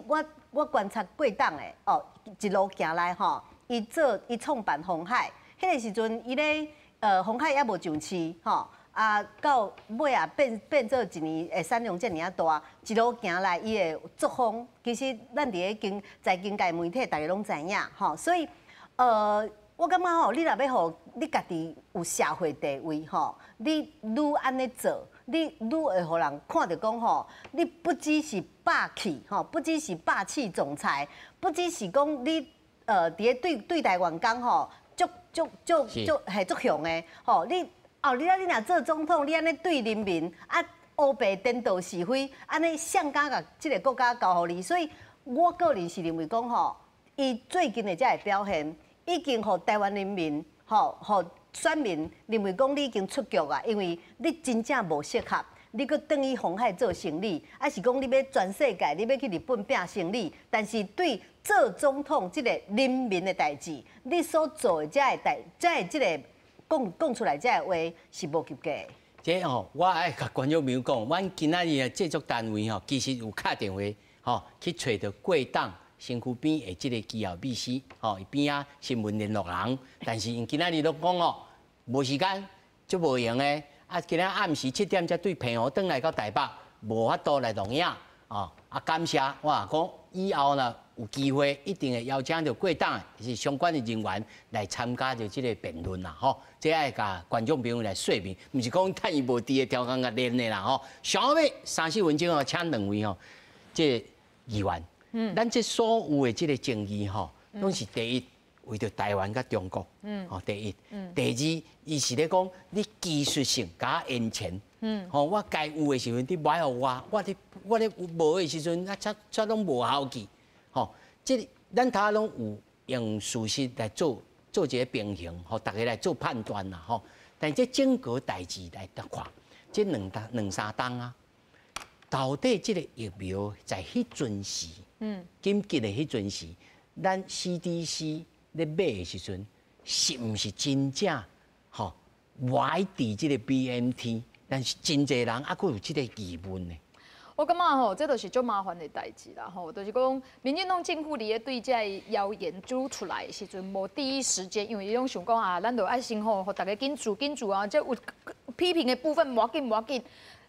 我觀察郭董的哦，一路行來吼，伊做伊創辦鴻海，彼个時陣伊咧鴻海猶無上市吼，啊到尾啊變做一年的產量遮爾仔大，一路行來伊的作風，其實咱佇咧經財經界媒體大家攏知影吼，所以我感覺吼，你若欲予你家己有社會地位吼，你愈按呢做，你愈會予人看著講吼，你不只是霸氣吼，不只是霸氣總裁，不只是講你佇咧對對待員工吼，足足足足係足雄的吼，你哦，你啊你若做總統，你按呢對人民啊烏白顛倒是非，按呢誰敢共這个國家交予你？所以我個人是認為講吼，伊最近的這个表現，已經予台灣人民，吼，予選民認為講你已經出局啊，因為你真正無適合，你閣轉去鴻海做生理，還是講你欲全世界，你欲去日本拼生理，但是對做總統這个人民的代誌，你所做的這个代，這个這个講講出來這个話是無及格的。這吼，我愛共觀眾朋友講，阮今仔日的製作單位吼，其實有敲電話吼去揣著郭董身軀邊的這个機要秘書，吼，伊邊仔新聞聯絡人，但是𪜶今仔日攏講哦，無時間，足無閒的，啊，今仔暗時7點才對澎湖轉來到台北，無法度來錄影，哦，啊，感謝我講以後呢有機會一定會邀請著郭董是相關的人員來參加著這个辯論啦，吼，這愛共觀眾朋友來說明，毋是講趁伊無佇的刁工共練的啦，吼。上尾三四分鐘哦，請兩位吼，這个議員。咱這所有的這个爭議吼，攏是第一為著台灣佮中國，吼，第一，第二，伊是咧講你技術性共延前，吼，我該有的時陣你無愛予我，我咧無的時陣啊，才攏無效去，吼，這个咱頭攏有用事實來做做一个平衡，予大家來做判斷啦，吼。但這整個代誌來看，這兩兩三冬啊，到底這个疫苗在彼陣時，緊急的彼陣時，咱 CDC 咧買的時陣，是毋是真正吼無愛佇這个 BNT？但是真濟人猶閣有這个疑問呢。我感覺吼，這就是足麻煩的代誌啦吼，就是講民進黨政府佇咧對這个謠言煮出來的時陣，無第一時間，因為伊攏想講啊，咱就愛先吼，予大家緊注緊注啊，這有批評的部分無要緊無要緊。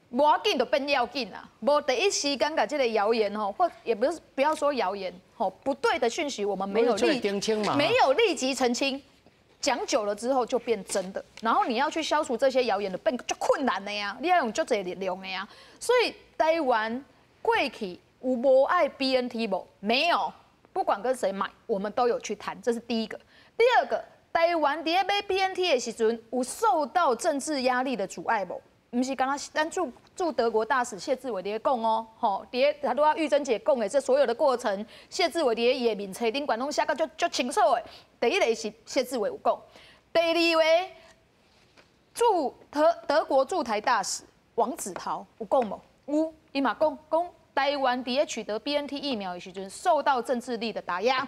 無要緊就變要緊啦，無第一時間共這个謠言吼，或也不是不要說謠言吼，不對的訊息，我們沒有立即澄清，講久了之後就變真的，然後你要去消除這些謠言的變足困難的呀，你要用足濟力量的呀，所以台灣過去有無愛 BNT 無？沒有，不管跟誰買，我們都有去談，這是第一個。第二個，台灣佇咧買 BNT 的時陣，有受到政治壓力的阻礙無？毋是敢若咱駐德國大使謝志偉佇咧講哦，吼，佇咧拄仔玉珍姐講的這所有的過程，謝志偉佇咧伊的面冊頂懸攏寫甲足足清楚的。第一个是謝志偉有講，第二个駐德國駐台大使王子濤有講無？有，伊嘛講講台灣佇咧取得 BNT 疫苗的時陣，受到政治力的打壓，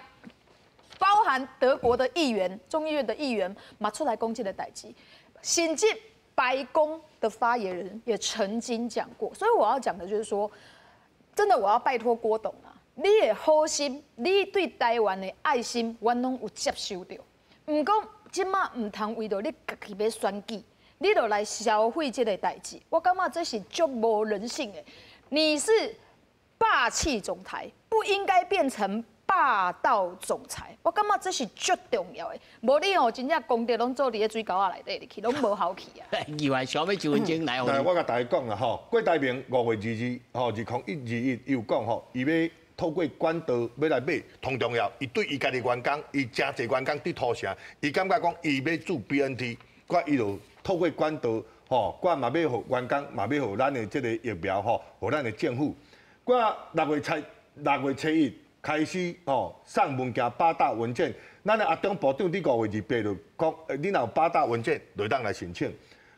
包含德國的議員、眾議院的議員嘛出來講這个代誌，甚至白宮的發言人也曾經講過，所以我要講的就是說，真的我要拜託郭董啊，你的好心，你對台灣的愛心，阮攏有接收著。毋過這馬毋通為著你家己欲選舉，你就來銷毀這个代誌，我感覺這是足無人性的。你是霸氣總裁，不應該變成霸道總裁。我感覺這是足重要的。無你哦，真正功德攏做佇咧水溝仔內底去，攏無好去啊。議員小尾一分鐘來。來，我共大家講啦吼，郭台銘5月22，吼，2012，伊有講吼，伊欲透过管道欲来买，同重要，伊对伊家己员工，伊誠濟員工佇土城，伊感覺講伊欲注 BNT，佮伊就透過管道，吼，佮嘛欲予員工，嘛欲予咱的這个疫苗，吼，予咱的政府。佮6月7、6月7日開始，吼，送文件八大文件，咱的阿中部長佇5月28就講，你若有八大文件，就會當來申請。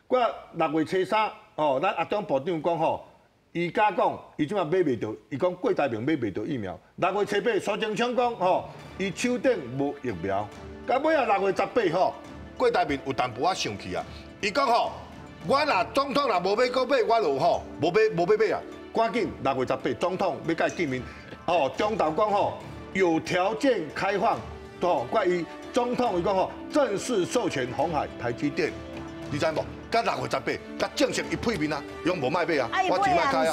佮6月3，吼，咱阿中部長講吼。伊敢講，伊這馬買袂著，伊講郭台銘買袂著疫苗。6月7，蘇貞昌講吼，伊手頂無疫苗。到尾仔6月18吼，郭台銘有淡薄仔生氣啊。伊講吼，我若總統若無欲閣買，我就吼無欲無欲買啊。趕緊六月十八，總統欲共伊見面，吼，中晝講吼有條件開放，吼，關於總統伊講吼正式授權鴻海、台積電，你知無？佮6月18，佮正式伊配面啊，伊講無莫買啊，我錢莫開啊。